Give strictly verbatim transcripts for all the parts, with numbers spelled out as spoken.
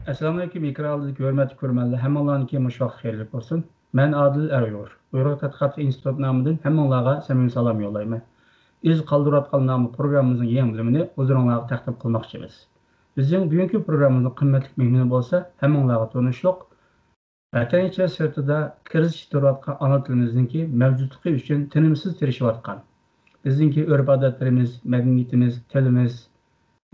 ئەسسالامۇئەلەيكۇم، ئېكران ئالدىدىكى ھۆرمەتلىك كۆرۈرمەنلەر، ھەممىڭلارنىڭكى مۇشۇ ۋاقىت خەيرلىك بولسۇن. مەن ئادىل ئەر ئۇيغۇر. ئۇيغۇر تەتقىقات ئىنستىتۇت نامىدىن ھەممىڭلارغا سەمىمىي سالام يوللايمەن. ئىز قالدۇرۇۋاتقان نامى پروگراممىمىزنىڭ يېڭى بۆلۈمىنى ھۇزۇرۇڭلارغا تەقدىم قىلماقچىمىز. بىزنىڭ بۈگۈنكى پروگراممىمىزنىڭ قىممەتلىك مېھمىنى بولسا ھەممىڭلارغا تونۇشلۇق، ۋەتەن ئىچى سىرتىدا كىرىزىس تۇرۇۋاتقان ئانا تىلىمىزنىڭكى مەۋجۇتلۇقى ئۈچۈن تىنىمسىز تىرىشىۋاتقان، بىزنىڭكى ئۆرپ-ئادەتلىرىمىز، مەدەنىيىتىمىز، تىلىمىز،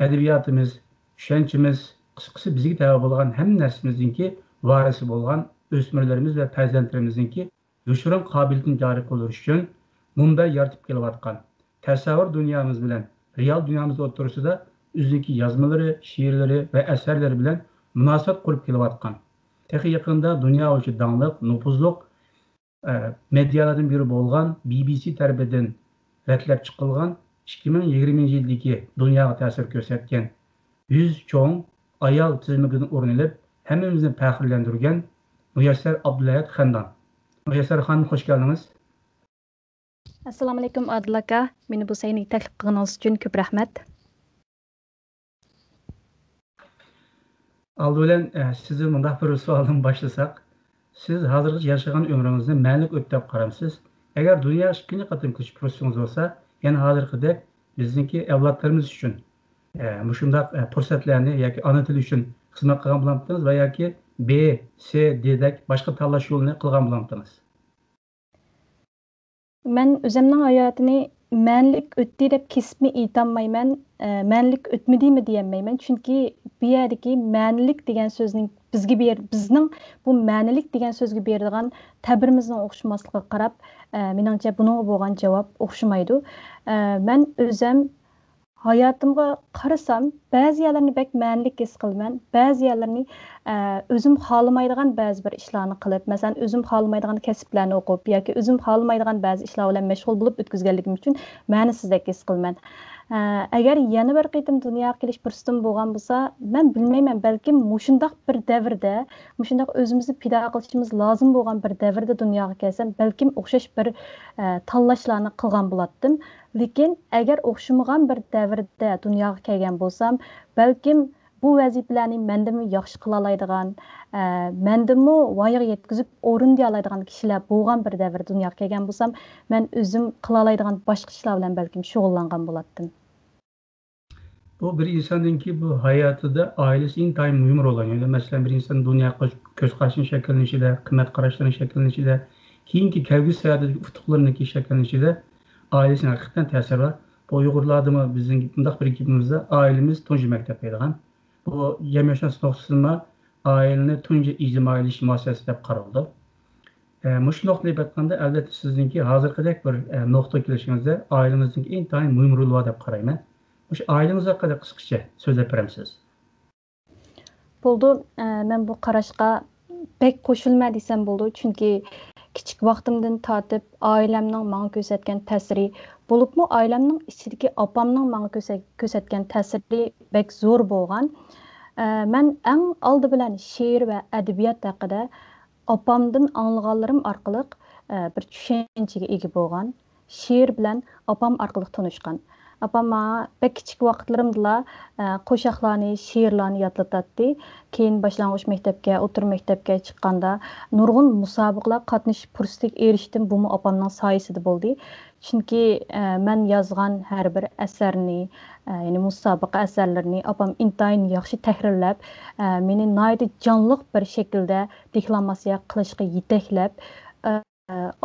ئەدەبىياتىمىز، چۈشەنچىمىز، قىسقىسى بىزگە تەۋە بولغان ھەممە نەرسىمىزنىڭكى ۋارىسى بولغان ئۆسمۈرلىرىمىز ۋە پەرزەنتلىرىمىزنىڭكى يوشۇرۇن قابىلىيىتىنى جارى قىلدۇرۇش ئۈچۈن مۇنبەر يارىتىپ كېلىۋاتقان، تەسەۋۋۇر دۇنيامىز بىلەن رېئال دۇنيامىز ئوتتۇرىسىدا ئۆزىنىڭكى يازمىلىرى، شېئىرلىرى ۋە ئەسەرلىرى بىلەن مۇناسىۋەت قۇرۇپ كېلىۋاتقان، تېخى يېقىندا دۇنيا بويىچە داڭلىق، نوپۇزلۇق، ئە، مېدىيالاردىن بىرى بولغان بى بى سى تەرىپىدىن رەتلەپ چىقىلغان ئىككى مىڭ يىگىرمىنچى يىلدىكى دۇنياغا تەسىر كۆرسەتكەن يۈز چوڭ ئايال تىزىملىكىدىن ئورۇن ئېلىپ، ھەممىمىزنى پەخىرلەندۈرگەن مۇيەسسەر ئابدۇلئەھەد خەندان. مۇيەسسەر خانىم، خوش كەلدىڭىز. ئەسسالامۇئەلەيكۇم ئادىل ئاكا، مېنى بۇ سەھنىگە تەكلىپ قىلغىنىڭىز ئۈچۈن كۆپ رەھمەت. ئالدى بىلەن، ئە، سىزدىن مۇنداق بىر سوئالدىن باشلىساق، سىز ھازىرغىچە ياشىغان ئۆمرىڭىزنى مەنىلىك ئۆتتى دەپ قارامسىز؟ ئەگەر دۇنياغا ئىككىنچى قېتىم كۆچۈپ كۆرسىڭىز بولسا، يەنە ھازىرقىدەك بىزنىڭكى ئەۋلادلىرىمىز ئۈچۈن، ئە، مۇشۇنداق، ئە، پۇرسەتلەرنى ياكى ئانا تىلى ئۈچۈن خىزمەت قىلغان بولامتىڭىز ۋە ياكى بى، سى، دى دەك باشقا تاللاش يولىنى قىلغان بولامتىڭىز؟ مەن ئۆزۈمنىڭ ھاياتىنى مەنىلىك ئۆتتى دەپ كېسىپمۇ ئېيتالمايمەن، ئە، مەنىلىك ئۆتمىدىمۇ دېيەلمەيمەن. چۈنكى بۇ يەردىكى مەنىلىك دېگەن سۆزنىڭ بىزگە بېر-، بىزنىڭ بۇ مەنىلىك دېگەن سۆزگە بېرىدىغان تەبىرىمىزنىڭ ئوخشىماسلىقىغا قاراپ، ئە، مېنىڭچە بۇنىڭغا بولغان جاۋاب ئوخشىمايدۇ. ئە، مەن ئۆزۈم ھاياتىمغا قارىسام، بەزى يەرلەرنى بەك مەنىلىك ھېس قىلىمەن، بەزى يەرلەرنى، ئە، ئۆزۈم خالىمايدىغان بەزى بىر ئىشلارنى قىلىپ، مەسىلەن، ئۆزۈم خالىمايدىغان كەسىپلەرنى ئوقۇپ ياكى ئۆزۈم خالىمايدىغان بەزى ئىشلار بىلەن مەشغۇل بولۇپ ئۆتكۈزگەنلىكىم ئۈچۈن مەنىسىزدەك ھېس قىلىمەن. ئە، ئەگەر يەنە بىر قېتىم دۇنياغا كېلىش پۇرسىتىم بولغان بولسا، مەن بىلمەيمەن، بەلكىم مۇشۇنداق بىر دەۋردە، مۇشۇنداق ئۆزىمىزنى پىدا قىلىشىمىز لازىم بولغان بىر دەۋردە دۇنياغا كەلسەم، بەلكىم ئوخشاش بىر، ئە، تاللاشلارنى قىلغان بولاتتىم. لېكىن ئەگەر ئوخشىمىغان بىر دەۋردە دۇنياغا كەلگەن بولسام، بەلكىم بۇ ۋەزىپىلەرنى مەندىنمۇ ياخشى قىلالايدىغان، ئە، مەندىنمۇ ۋايىغا يەتكۈزۈپ ئورۇندىيالايدىغان كىشىلەر بولغان بىر دەۋردە دۇنياغا كەلگەن بولسام، مەن ئۆزۈم قىلالايدىغان باشقا ئىشلار بىلەن بەلكىم شۇغۇللانغان بولاتتىم. بۇ بىر ئىنساننىڭكى بۇ ھاياتىدا ئائىلىسى ئىنتايىن مۇھىم رول ئوينايدۇ. مەسىلەن، بىر ئىنسان دۇنياغا كۆز قارىشىنىڭ شەكىللىنىشىدە، قىممەت قاراشلىرىنىڭ شەكىللىنىشىدە، كېيىنكى كەلگۈسى سەھىيەدىكى ئۇتۇقلىرىنىڭكى شەكىللىنىشىدە ئائىلىسىنىڭ ھەقىقەتەن تەسىرى بار. بۇ ئۇيغۇرلاردىمۇ بىزنىڭ بۇنداق بىر گېپىمىزدە، ئائىلىمىز تۇنجى مەكتەپ دەيدىغان. بۇ جەمئىيەتشۇناس نۇقتىسىدىنمۇ ئائىلىنى تۇنجى ئىجتىمائىيلىشىش مۇئەسسەسىسى دەپ قارىلىدۇ. ئە، مۇشۇ نۇقتىدىن ئېيتقاندا، ئەلۋەتتە، سىزنىڭكى ھازىرقىدەك بىر، ئە، نۇقتىغا كېلىشىڭىزدە ئائىلىڭىزنىڭكى ئىنتايىن مۇھىم رولى بار دەپ قارايمەن. مۇشۇ ئائىلىڭىز ھەققىدە قىسقىچە سۆزلەپ بېرەمسىز؟ بولىدۇ، ئە، مەن بۇ قاراشقا بەك قوشۇلىمەن دېسەم بولىدۇ، چۈنكى كىچىك ۋاقتىمدىن تارتىپ ئائىلەمنىڭ ماڭا كۆرسەتكەن تەسىرى، بولۇپمۇ ئائىلەمنىڭ ئىچىدىكى ئاپامنىڭ ماڭا كۆرسە-، كۆرسەتكەن تەسىرى بەك زور بولغان. ئە، مەن ئەڭ ئالدى بىلەن شېئىر ۋە ئەدەبىيات ھەققىدە ئاپامدىن ئاڭلىغانلىرىم ئارقىلىق، ئە، بىر چۈشەنچىگە ئىگە بولغان. شېئىر بىلەن ئاپام ئارقىلىق تونۇشقان. ئاپام ماڭا بەك كىچىك ۋاقىتلىرىمدىلا، ئە، قوشاقلارنى، شېئىرلارنى يادلىتاتتى. كېيىن باشلانغۇچ مەكتەپكە، ئوتتۇرا مەكتەپكە چىققاندا نۇرغۇن مۇسابىقىلەرگە قاتنىشىپ پۇرسىتىگە ئېرىشتىم. بۇمۇ ئاپامنىڭ سايىسىدا بولدى. چۈنكى، ئە، مەن يازغان ھەر بىر ئەسەرنى، ئە، يەنى مۇسابىقە ئەسەرلىرىنى ئاپام ئىنتايىن ياخشى تەھرىرلەپ، ئە، مېنى ناھايىتى جانلىق بىر شەكىلدە دېكلاماتسىيە قىلىشقا يېتەكلەپ، ئە،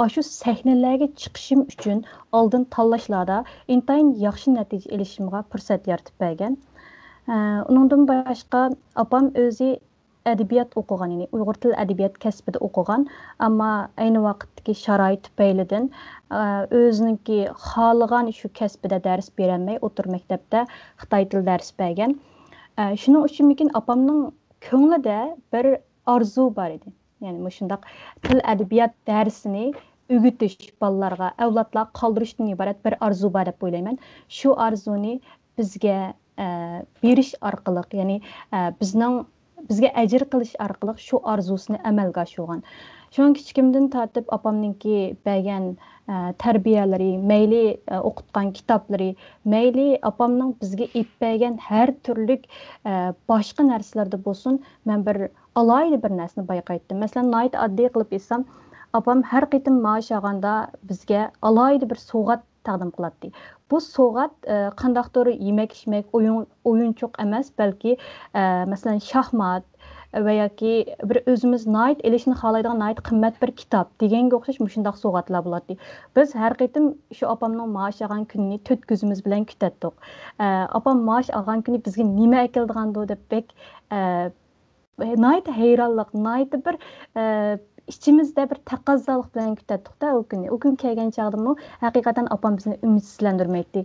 ئاشۇ سەھنىلەرگە چىقىشىم ئۈچۈن ئالدىن تاللاشلاردا ئىنتايىن ياخشى نەتىجە ئېلىشىمغا پۇرسەت يارىتىپ بەرگەن. ئە، ئۇنىڭدىن باشقا ئاپام ئۆزى ئەدەبىيات ئوقۇغان، يەنى ئۇيغۇر تىل ئەدەبىيات كەسپىدە ئوقۇغان، ئەمما ئەينى ۋاقىتتىكى شارائىت تۈپەيلىدىن، ئە، ئۆزىنىڭكى خالىغان شۇ كەسپىدە دەرس بېرەلمەي، ئوتتۇرا مەكتەپتە خىتاي تىلى دەرس بەرگەن. ئە، شۇنىڭ ئۈچۈنمىكىن ئاپامنىڭ كۆڭلىدە بىر ئارزۇ بار ئىدى. يەنى مۇشۇنداق تىل ئەدەبىيات دەرسىنى ئۆگىتىش، بالىلارغا، ئەۋلادلارغا قالدۇرۇشتىن ئىبارەت بىر ئارزۇ بار دەپ ئويلايمەن. شۇ ئارزۇنى بىزگە، ئە، بېرىش ئارقىلىق، يەنى، ئە، بىزنىڭ، بىزگە ئەجىر قىلىش ئارقىلىق شۇ ئارزۇسىنى ئەمەلگە ئاشۇرغان. شۇڭا كىچىكىمدىن تارتىپ ئاپامنىڭكى بەرگەن، ئە، تەربىيەلىرى، مەيلى، ئە، ئوقۇتقان كىتابلىرى، مەيلى ئاپامنىڭ بىزگە ئېلىپ بەرگەن ھەر تۈرلۈك، ئە، باشقا نەرسىلەردە بولسۇن، مەن بىر ئالاھىدە بىر نەرسىنى بايقايتتىم. مەسىلەن، ناھايىتى ئاددىي قىلىپ ئېيتسام، ئاپام ھەر قېتىم مائاش ئالغاندا بىزگە ئالاھىدە بىر سوۋغات تەقدىم قىلاتتى. بۇ سوۋغات، ئە، قانداقتۇر يېمەك-ئىچمەك، ئويۇن-، ئويۇنچۇق ئەمەس، بەلكى، ئە، مەسىلەن، شاھمات ۋە ياكى بىر ئۆزىمىز ناھايىتى ئېلىشنى خالايدىغان ناھايىتى قىممەت بىر كىتاب دېگەنگە ئوخشاش مۇشۇنداق سوۋغاتلار بولاتتى. بىز ھەر قېتىم شۇ ئاپامنىڭ مائاش ئالغان كۈنىنى تۆت كۆزىمىز بىلەن كۈتەتتۇق. ئە، ئاپام مائاش ئالغان كۈنى بىزگە نېمە ئەكېلىدىغاندۇ دەپ بەك، ئە، ناھايىتى ھەيرانلىق، ناھايىتى بىر، ئە، ئىچىمىزدە بىر تەقەززالىق بىلەن كۈتەتتۇقتا ئۇ كۈننى. ئۇ كۈن كەلگەن چاغدىمۇ ھەقىقەتەن ئاپام بىزنى ئۈمىدسىزلەندۈرمەيتتى.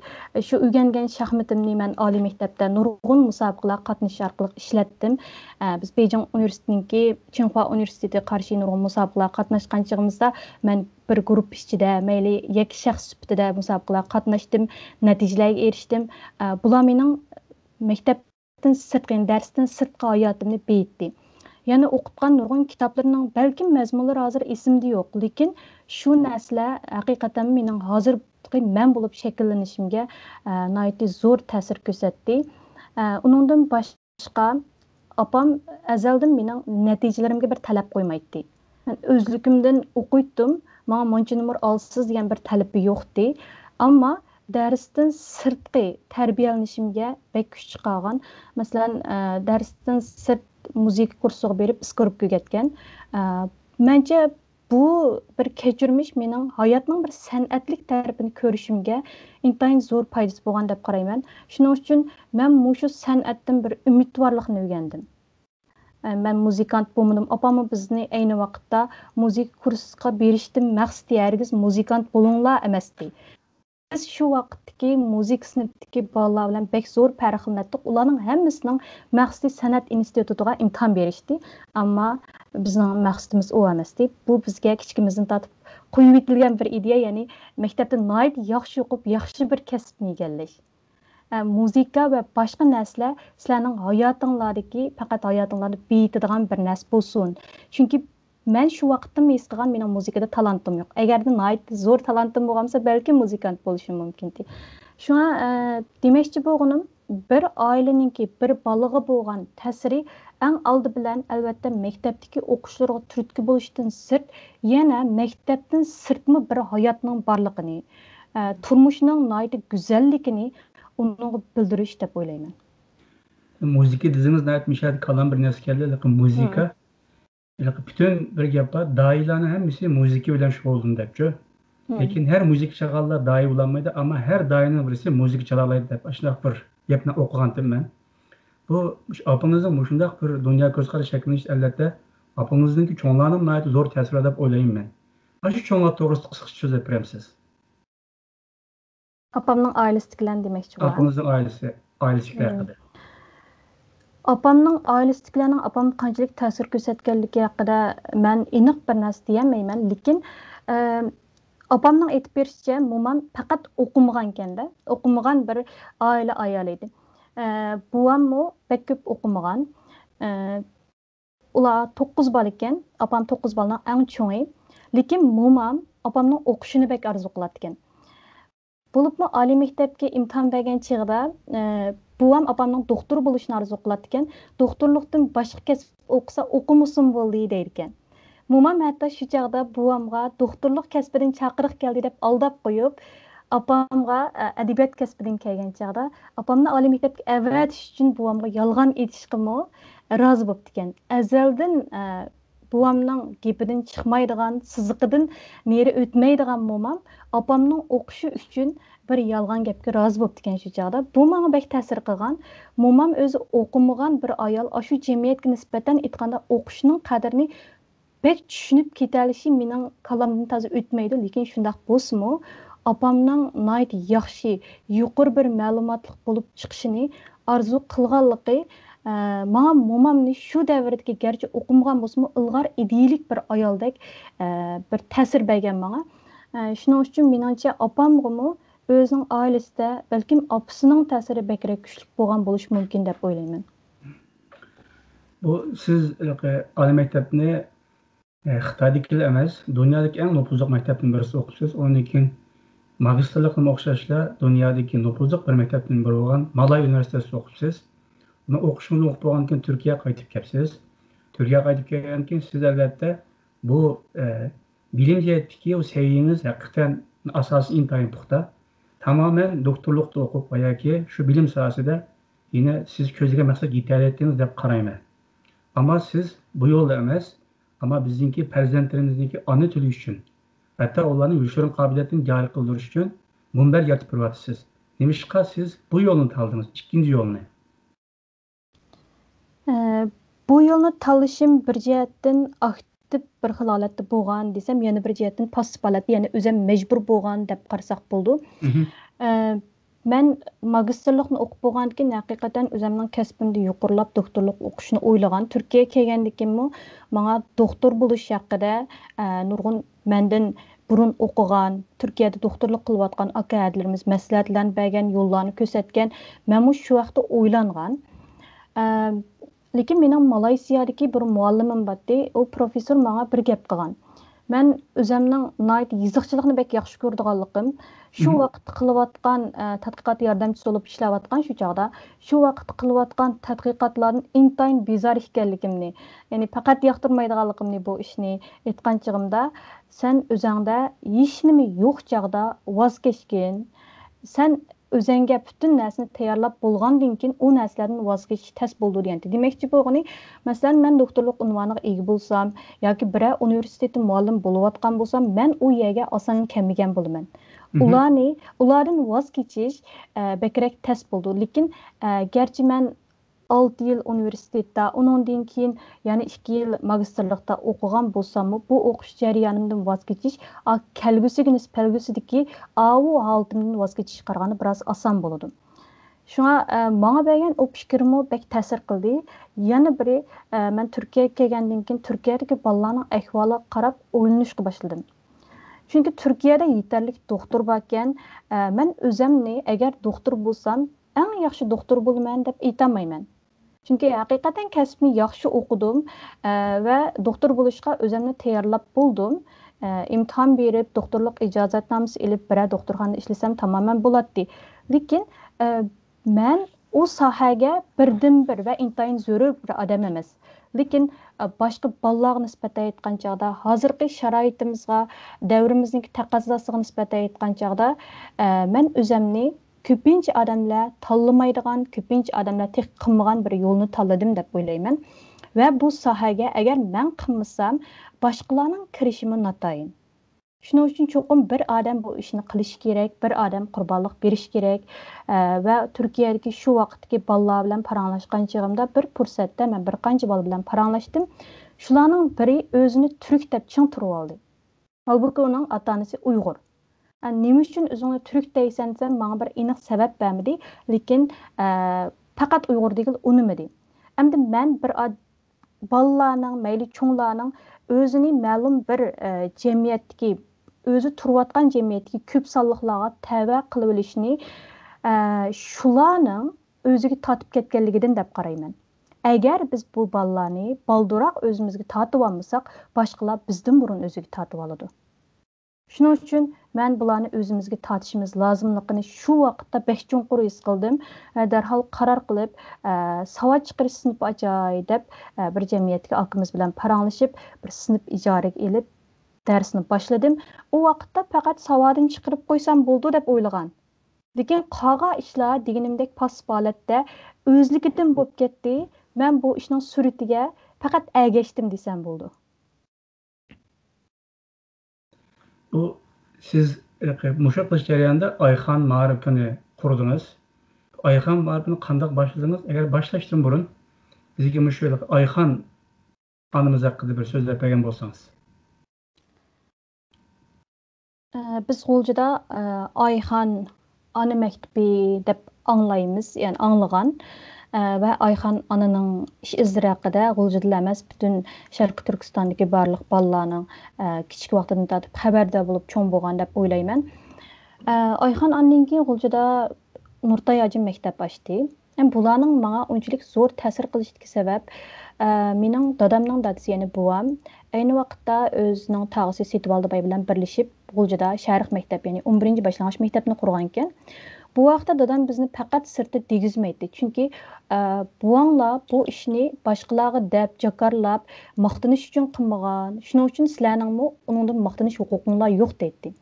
شۇ ئۆگەنگەن شاھمىتىمنى مەن ئالىي مەكتەپتە نۇرغۇن مۇسابىقىلەرگە قاتنىشىش ئارقىلىق ئىشلەتتىم. ئە، بىز بېيجىڭ ئۇنىۋېرسىتېتىنىڭكى چىڭخۇا ئۇنىۋېرسىتېتىغا قارشى نۇرغۇن مۇسابىقىلەرگە قاتناشقان چېغىمىزدا مەن بىر گۇرۇپپا ئىچىدە، مەيلى يەككە شەخس سۈپىتىدە مۇسابىقىلەرگە قاتناشتىم، نەتىجىلەرگە ئېرىشتىم. ئە، بۇلار مېنىڭ مەكتەپ دەرستىن سىرتقى، دەرستىن سىرتقى ھاياتىمنى بېيىتتى. يەنە ئوقۇتقان نۇرغۇن كىتابلىرىنىڭ بەلكىم مەزمۇنلىرى ھازىر ئېسىمدە يوق، لېكىن شۇ نەرسىلەر ھەقىقەتەن مېنىڭ ھازىرقى مەن بولۇپ شەكىللىنىشىمگە، ئە، ناھايىتى زور تەسىر كۆرسەتتى. ئە، ئۇنىڭدىن باشقا، ئاپام ئەزەلدىن مېنىڭ نەتىجىلىرىمگە بىر تەلەپ قويمايتتى. مەن ئۆزلۈكۈمدىن ئوقۇيتتۇم، ماڭا مۇنچە نومۇر ئالىسىز دېگەن بىر تەلىپى يوقتى. ئەمما دەرستىن سىرتقى تەربىيەلىنىشىمگە بەك كۈچ چىقارغان. مەسىلەن، ئە، دەرستىن سىرت مۇزىكا كۇرسىغا بېرىپ، ئىسكىرىپكا ئۆگەتكەن. ئە، مەنچە بۇ بىر كەچۈرمىش مېنىڭ ھاياتنىڭ بىر سەنئەتلىك تەرىپىنى كۆرۈشۈمگە ئىنتايىن زور پايدىسى بولغان دەپ قارايمەن. شۇنىڭ ئۈچۈن مەن مۇشۇ سەنئەتتىن بىر ئۈمىدۋارلىقنى ئۆگەندىم. ئە، مەن مۇزىكانت بولمىدىم. ئاپاممۇ بىزنى ئەينى ۋاقىتتا مۇزىكا كۇرسىغا بېرىشتىن مەقسىتى ھەرگىز مۇزىكانت بولۇڭلار ئەمەستى. بىز شۇ ۋاقىتتىكى مۇزىكا سىنىپتىكى بالىلار بىلەن بەك زور پەرقلىنەتتۇق. ئۇلارنىڭ ھەممىسىنىڭ مەقسىتى سەنئەت ئىنستىتۇتىغا ئىمتىھان بېرىشتى. ئەمما بىزنىڭ مەقسىتىمىز ئۇ ئەمەستى. بۇ بىزگە كىچىكىمىزدىن تارتىپ قويۇۋېتىلگەن بىر ئىدىيە، يەنى مەكتەپتە ناھايىتى ياخشى ئوقۇپ، ياخشى بىر كەسىپنى ئىگىلەش. ئە، مۇزىكا ۋە باشقا نەرسىلەر سىلەرنىڭ ھاياتىڭلاردىكى، پەقەت ھاياتىڭلارنى بېيىتىدىغان بىر نەرسە بولسۇن. چۈنكى مەن شۇ ۋاقىتتىمۇ ھېس قىلغان مېنىڭ مۇزىكىدا تالانتىم يوق. ئەگەردە ناھايىتى زور تالانتىم بولغان بولسا، بەلكىم مۇزىكانت بولۇشۇم مۇمكىنتى. شۇڭا، ئە، دېمەكچى بولغىنىم، بىر ئائىلىنىڭكى، بىر بالىغا بولغان تەسىرى ئەڭ ئالدى بىلەن، ئەلۋەتتە، مەكتەپتىكى ئوقۇشلىرىغا تۈرتكە بولۇشتىن سىرت، يەنە مەكتەپتىن سىرتمۇ بىر ھاياتنىڭ بارلىقىنى، ئە، تۇرمۇشنىڭ ناھايىتى گۈزەللىكىنى ئۇنىڭغا بىلدۈرۈش دەپ ئويلايمەن. مۇزىكا دېسىڭىز، ناھايىتى مۇشۇ يەردە كاللام بىر نەرسە كەلدى. ھېلىقى مۇزىكا، ھېلىقى پۈتۈن بىر گەپ بار، داھىيلارنىڭ ھەممىسى مۇزىكا بىلەن شۇغۇللىنىدۇ دەپچۇ. لېكىن ھەر مۇزىكا چالغانلار داھىي بولالمايدۇ، ئەمما ھەر داھىينىڭ بىرسى مۇزىكا چالالايدۇ دەپ ئاشۇنداق بىر گەپنى ئوقۇغانتىم مەن. بۇ مۇش-، ئاپىڭىزنىڭ مۇشۇنداق بىر دۇنيا كۆز قارىشى شەكىللىنىشى، ئەلۋەتتە، ئاپىڭىزنىڭكى چوڭلارنىڭ ناھايىتى زور تەسىرى دەپ ئويلايمەن مەن. ئاشۇ چوڭلار توغرىسىدا قىسقىچە سۆزلەپ بېرەمسىز؟ ئاپامنىڭ ئائىلىسىدىكىلەرنى دېمەكچى بولغان. ئاپىڭىزنىڭ ئائىلىسى، ئائىلىسىدىكىلەر ھەققىدە. ئاپامنىڭ ئائىلىسىدىكىلەرنىڭ ئاپامغا قانچىلىك تەسىر كۆرسەتكەنلىكى ھەققىدە مەن ئېنىق بىر نەرسە دېيەلمەيمەن، لېكىن، ئە، ئاپامنىڭ ئېيتىپ بېرىشىچە، مومام پەقەت ئوقۇمىغانكەن-دە، ئوقۇمىغان بىر ئائىلە ئايالى ئىدى. ئە، بوۋاممۇ بەك كۆپ ئوقۇمىغان. ئە، ئۇلار توققۇز بالا ئىكەن، ئاپام توققۇز بالىنىڭ ئەڭ چوڭى. لېكىن مومام ئاپامنىڭ ئوقۇشىنى بەك ئارزۇ قىلاتتىكەن. بولۇپمۇ ئالىي مەكتەپكە ئىمتىھان بەرگەن چېغىدا، ئە، بوۋام ئاپامنىڭ دوختۇر بولۇشىنى ئارزۇ قىلاتتىكەن. دوختۇرلۇقتىن باشقا كەسىپ ئوقۇسا ئوقۇمىسىمۇ بولدى دەيدىكەن. مومام ھەتتا شۇ چاغدا بوۋامغا دوختۇرلۇق كەسپىدىن چاقىرىق كەلدى دەپ ئالداپ قويۇپ، ئاپامغا، ئە، ئەدەبىيات كەسپىدىن كەلگەن چاغدا ئاپامنى ئالىي مەكتەپكە ئەۋەتىش ئۈچۈن بوۋامغا يالغان ئېيتىشقىمۇ رازى بوپتىكەن. ئەزەلدىن، ئە، بوۋامنىڭ گېپىدىن چىقمايدىغان، سىزىقىدىن نېرى ئۆتمەيدىغان مومام ئاپامنىڭ ئوقۇشى ئۈچۈن بىر يالغان گەپكە رازى بوپتىكەن شۇ چاغدا. بۇ ماڭا بەك تەسىر قىلغان. مومام ئۆزى ئوقۇمىغان بىر ئايال، ئاشۇ جەمئىيەتكە نىسبەتەن ئېيتقاندا ئوقۇشنىڭ قەدرىنى بەك چۈشىنىپ كېتەلىشى مېنىڭ كاللامدىن تازا ئۆتمەيدۇ، لېكىن شۇنداق بولسىمۇ، ئاپامنىڭ ناھايىتى ياخشى، يۇقىرى بىر مەلۇماتلىق بولۇپ چىقىشىنى ئارزۇ قىلغانلىقى، ئە، ماڭا مومامنى شۇ دەۋردىكى، گەرچە ئوقۇمىغان بولسىمۇ، ئىلغار ئىدىيىلىك بىر ئايالدەك، ئە، بىر تەسىر بەرگەن ماڭا. ئە، شۇنىڭ ئۈچۈن مېنىڭچە، ئاپامغىمۇ ئۆزىنىڭ ئائىلىسىدە بەلكىم ئاپىسىنىڭ تەسىرى بەكرەك كۈچلۈك بولغان بولۇشى مۇمكىن دەپ ئويلايمەن. بۇ سىز ھېلىقى ئالىي مەكتەپنى خىتايدىكىلا ئەمەس، دۇنيادىكى ئەڭ نوپۇزلۇق مەكتەپتىن بىرسىدە ئوقۇپسىز. ئۇنىڭدىن كېيىن ماگىستىرلىقنىمۇ ئوخشاشلا دۇنيادىكى نوپۇزلۇق بىر مەكتەپتىن بىرى بولغان مالاي ئۇنىۋېرسىتېتىدا ئوقۇپسىز. ئۇنى ئوقۇشىڭىزنى ئوقۇپ بولغاندىن كېيىن تۈركىيەگە قايتىپ كەپسىز. تۈركىيەگە قايتىپ كەلگەندىن كېيىن سىز ئەلۋەتتە بۇ، ئە، بىلىم جەھەتتىكى ئۇ سەۋىيىڭىز ھەقىقەتەن ئاساسى ئىنتايىن پۇختا. تامامەن دوكتورلۇقتا ئوقۇپ ۋە ياكى شۇ بىلىم ساھەسىدە يەنە سىز كۆزلىگەن مەقسەتكە يېتەلەيتتىڭىز دەپ قارايمەن. ئەمما سىز بۇ يولدا ئەمەس، ئەمما بىزنىڭكى پەرزەنتلىرىمىزنىڭكى ئانا تىلى ئۈچۈن، ھەتتا ئۇلارنىڭ يوشۇرۇن قابىلىيىتىنى جارى قىلدۇرۇش ئۈچۈن مۇنبەر يارىتىپ بېرىۋاتىسىز. نېمىشقا سىز بۇ يولنى تاللىدىڭىز، ئىككىنچى يولنى؟ ئە، بۇ يولنى تاللىشىم بىر جەھەتتىن ئاكتىپ بىر خىل ھالەتتە بولغان دېسەم، يەنە بىر جەھەتتىن پاسسىپ ھالەتتە، يەنى ئۆزۈم مەجبۇر بولغان دەپ قارىساق بولىدۇ. مهم. ئە، مەن ماگىستىرلىقنى ئوقۇپ بولغاندىن كېيىن، ھەقىقەتەن ئۆزۈمنىڭ كەسپىمدە يۇقىرىلاپ دوكتورلۇق ئوقۇشنى ئويلىغان. تۈركىيەگە كەلگەندىن كېيىنمۇ ماڭا دوختۇر بولۇش ھەققىدە، ئە، نۇرغۇن مەندىن بۇرۇن ئوقۇغان، تۈركىيەدە دوختۇرلۇق قىلىۋاتقان ئاكا-ھەدىلىرىمىز مەسلىھەتلەرنى بەرگەن، يوللارنى كۆرسەتكەن. مەنمۇ شۇ ۋاقىتتا ئويلانغان. ئە، لېكىن مېنىڭ مالايسىيادىكى بىر مۇئەللىمىم بارتتى. ئۇ پروفېسسور ماڭا بىر گەپ قىلغان. مەن ئۆزەمنىڭ ناھايىتى يېزىقچىلىقنى بەك ياخشى كۆرىدىغانلىقىم، شۇ مهم. ۋاقىتتا قىلىۋاتقان، ئە، تەتقىقات ياردەمچىسى بولۇپ ئىشلەۋاتقان شۇ چاغدا، شۇ ۋاقىتتا قىلىۋاتقان تەتقىقاتلاردىن ئىنتايىن بىزار ئىكەنلىكىمنى، يەنى پەقەت ياقتۇرمايدىغانلىقىمنى بۇ ئىشنى ئېيتقان چېغىمدا، سەن ئۆزەڭدە ھېچنېمە يوق چاغدا ۋاز كەچكىن. سەن ئۆزەڭگە پۈتۈن نەرسىنى تەييارلاپ بولغاندىن كېيىن، ئۇ نەرسىلەردىن ۋاز كېچىش تەس بولىدۇ دېگەنتى. دېمەكچى بولغىنى، مەسىلەن، مەن دوكتورلۇق ئۇنۋانىغا ئىگە بولسام ياكى بىرەر ئۇنىۋېرسىتېتتا مۇئەللىم بولۇۋاتقان بولسام، مەن ئۇ يەرگە ئاسانلا كەلمىگەن بولىمەن. مهم. ئۇلارنى، ئۇلاردىن ۋاز كېچىش، ئە، بەكرەك تەس بولىدۇ. لېكىن، ئە، گەرچە مەن ئالتە يىل ئۇنىۋېرسىتېتتا، ئۇنىڭدىن كېيىن يەنە ئىككى يىل ماگىستىرلىقتا ئوقۇغان بولساممۇ، بۇ ئوقۇش جەريانىمدىن ۋاز كېچىش، ئا، كەلگۈسىگە نىسبەتلىگۈسىدىكى ئاۋۇ ھالىتىمدىن ۋاز كېچىشكە قارىغاندا بىراز ئاسان بولىدۇ. شۇڭا، ئە، ماڭا بەرگەن ئۇ پىكرىمۇ بەك تەسىر قىلدى. يەنە بىرى، ئە، مەن تۈركىيەگە كەلگەندىن كېيىن تۈركىيەدىكى بالىلارنىڭ ئەھۋالىغا قاراپ ئويلىنىشقا باشلىدىم. چۈنكى تۈركىيەدە يېتەرلىك دوختۇر باركەن، ئە، مەن ئۆزەمنى ئەگەر دوختۇر بولسام، ئەڭ ياخشى دوختۇر بولىمەن دەپ ئېيتالمايمەن. چۈنكى ھەقىقەتەن كەسپىمنى ياخشى ئوقۇدۇم، ئە، ۋە دوختۇر بولۇشقا ئۆزۈمنى تەييارلاپ بولدۇم. ئە، ئىمتىھان بېرىپ، دوختۇرلۇق ئىجازەتنامىسى ئېلىپ، بىرەر دوختۇرخانىدا ئىشلىسەم تامامەن بولاتتى. لېكىن، ئە، مەن ئۇ ساھەگە بىردىنبىر ۋە ئىنتايىن زۆرۈر بىر ئادەم ئەمەس. لېكىن، ئە، باشقا بالىلارغا نىسبەتەن ئېيتقان چاغدا، ھازىرقى شارائىتىمىزغا، دەۋرىمىزنىڭكى تەقەززاسىغا نىسبەتەن ئېيتقان چاغدا، ئە، مەن ئۆزەمنى كۆپىنچە ئادەملەر تاللىمايدىغان، كۆپىنچە ئادەملەر تېخى قىلمىغان بىر يولنى تاللىدىم دەپ ئويلايمەن. ۋە بۇ ساھەگە ئەگەر مەن قىلمىسام، باشقىلارنىڭ كىرىشىمۇ ناتايىن. شۇنىڭ ئۈچۈن چوقۇم بىر ئادەم بۇ ئىشنى قىلىشى كېرەك، بىر ئادەم قۇربانلىق بېرىشى كېرەك. ئە، ۋە تۈركىيەدىكى شۇ ۋاقىتتىكى بالىلار بىلەن پاراڭلاشقان چېغىمدا بىر پۇرسەتتە مەن بىر قانچە بالا بىلەن پاراڭلاشتىم. شۇلارنىڭ بىرى ئۆزىنى تۈرك دەپ چىڭ تۇرۇۋالدى. ھالبۇكى ئۇنىڭ ئاتا-ئانىسى ئۇيغۇر. ئە، نېمە ئۈچۈن ئۆزۈڭنى تۈرك دەيسەن دېسەم، ماڭا بىر ئېنىق سەۋەب بەرمىدى. لېكىن، ئە، پەقەت ئۇيغۇر دېگىلى ئۇنىمىدى. ئەمدى مەن بىر ئاد-، بالىلارنىڭ، مەيلى چوڭلارنىڭ ئۆزىنى مەلۇم بىر، ئە، جەمئىيەتتىكى، ئۆزى تۇرۇۋاتقان جەمئىيەتتىكى كۆپ سانلىقلارغا تەۋە قىلىۋېلىشىنى، ئە، شۇلارنىڭ ئۆزىگە تارتىپ كەتكەنلىكىدىن دەپ قارايمەن. ئەگەر بىز بۇ بالىلارنى بالدۇرراق ئۆزىمىزگە تارتىۋالمىساق، باشقىلار بىزدىن بۇرۇن ئۆزىگە تارتىۋالىدۇ. شۇنىڭ ئۈچۈن مەن بۇلارنى ئۆزىمىزگە تارتىشىمىز لازىملىقىنى شۇ ۋاقىتتا بەك چوڭقۇر ھېس قىلدىم. ئە، دەرھال قارار قىلىپ، ئە، ساۋات چىقىرىش سىنىپى ئاچاي دەپ، ئە، بىر جەمئىيەتتىكى ئاكىمىز بىلەن پاراڭلىشىپ، بىر سىنىپ ئىجارىگە ئېلىپ، دەرسنى باشلىدىم. ئۇ ۋاقىتتا پەقەت ساۋادىنى چىقىرىپ قويسام بولىدۇ دەپ ئويلىغان. لېكىن قالغان ئىشلار دېگىنىمدەك پاسسىپ ھالەتتە ئۆزلۈكىدىن بولۇپ كەتتى. مەن بۇ ئىشنىڭ سۈرئىتىگە پەقەت ئەگەشتىم دېسەم بولىدۇ. بۇ سىز مۇشۇ قىلىش جەريانىدا ئايخان مائارىپىنى قۇردىڭىز. ئايخان مائارىپىنى قانداق باشلىدىڭىز؟ ئەگەر باشلاشتىن بۇرۇن بىزگە مۇشۇ ئايخان ئانىمىز ھەققىدە بىر سۆزلەپ بەرگەن بولسىڭىز. ئە، بىز غۇلجىدا، ئە، ئايخان ئانا مەكتىپى دەپ ئاڭلايمىز، يەنى ئاڭلىغان. ئە، ۋە ئايخان ئانىنىڭ ئىش ئىزلىرى ھەققىدە غۇلجىدىلا ئەمەس، پۈتۈن شەرقىي تۈركىستاندىكى بارلىق بالىلارنىڭ، ئە، كىچىك ۋاقتىدىن تارتىپ خەۋەردار بولۇپ چوڭ بولغان دەپ ئويلايمەن. ئە، ئايخان ئانىدىن كېيىن غۇلجىدا نۇرتاي ھاجىم مەكتەپ ئاچتى. ھەم بۇلارنىڭ ماڭا ئۇنچىلىك زور تەسىر قىلىشىدىكى سەۋەب، ئە، مېنىڭ دادامنىڭ دادىسى، يەنى بوۋام، ئەينى ۋاقىتتا ئۆزىنىڭ تاغىسى سېتىۋالدى باي بىلەن بىرلىشىپ، غۇلجىدا شەرق مەكتەپ، يەنى ئون بىرىنچى باشلانغۇچ مەكتەپنى قۇرغان ئىكەن. بۇ ۋاقىتتا دادام بىزنى پەقەت سىرتتا دېگۈزمەيتتى. چۈنكى، ئە، بوۋاڭلار بۇ ئىشنى باشقىلارغا دەپ، جاكارلاپ، ماختىنىش ئۈچۈن قىلمىغان. شۇنىڭ ئۈچۈن سىلەرنىڭمۇ ئۇنىڭدىن ماختىنىش ھوقۇقۇڭلار يوق دەيتتى.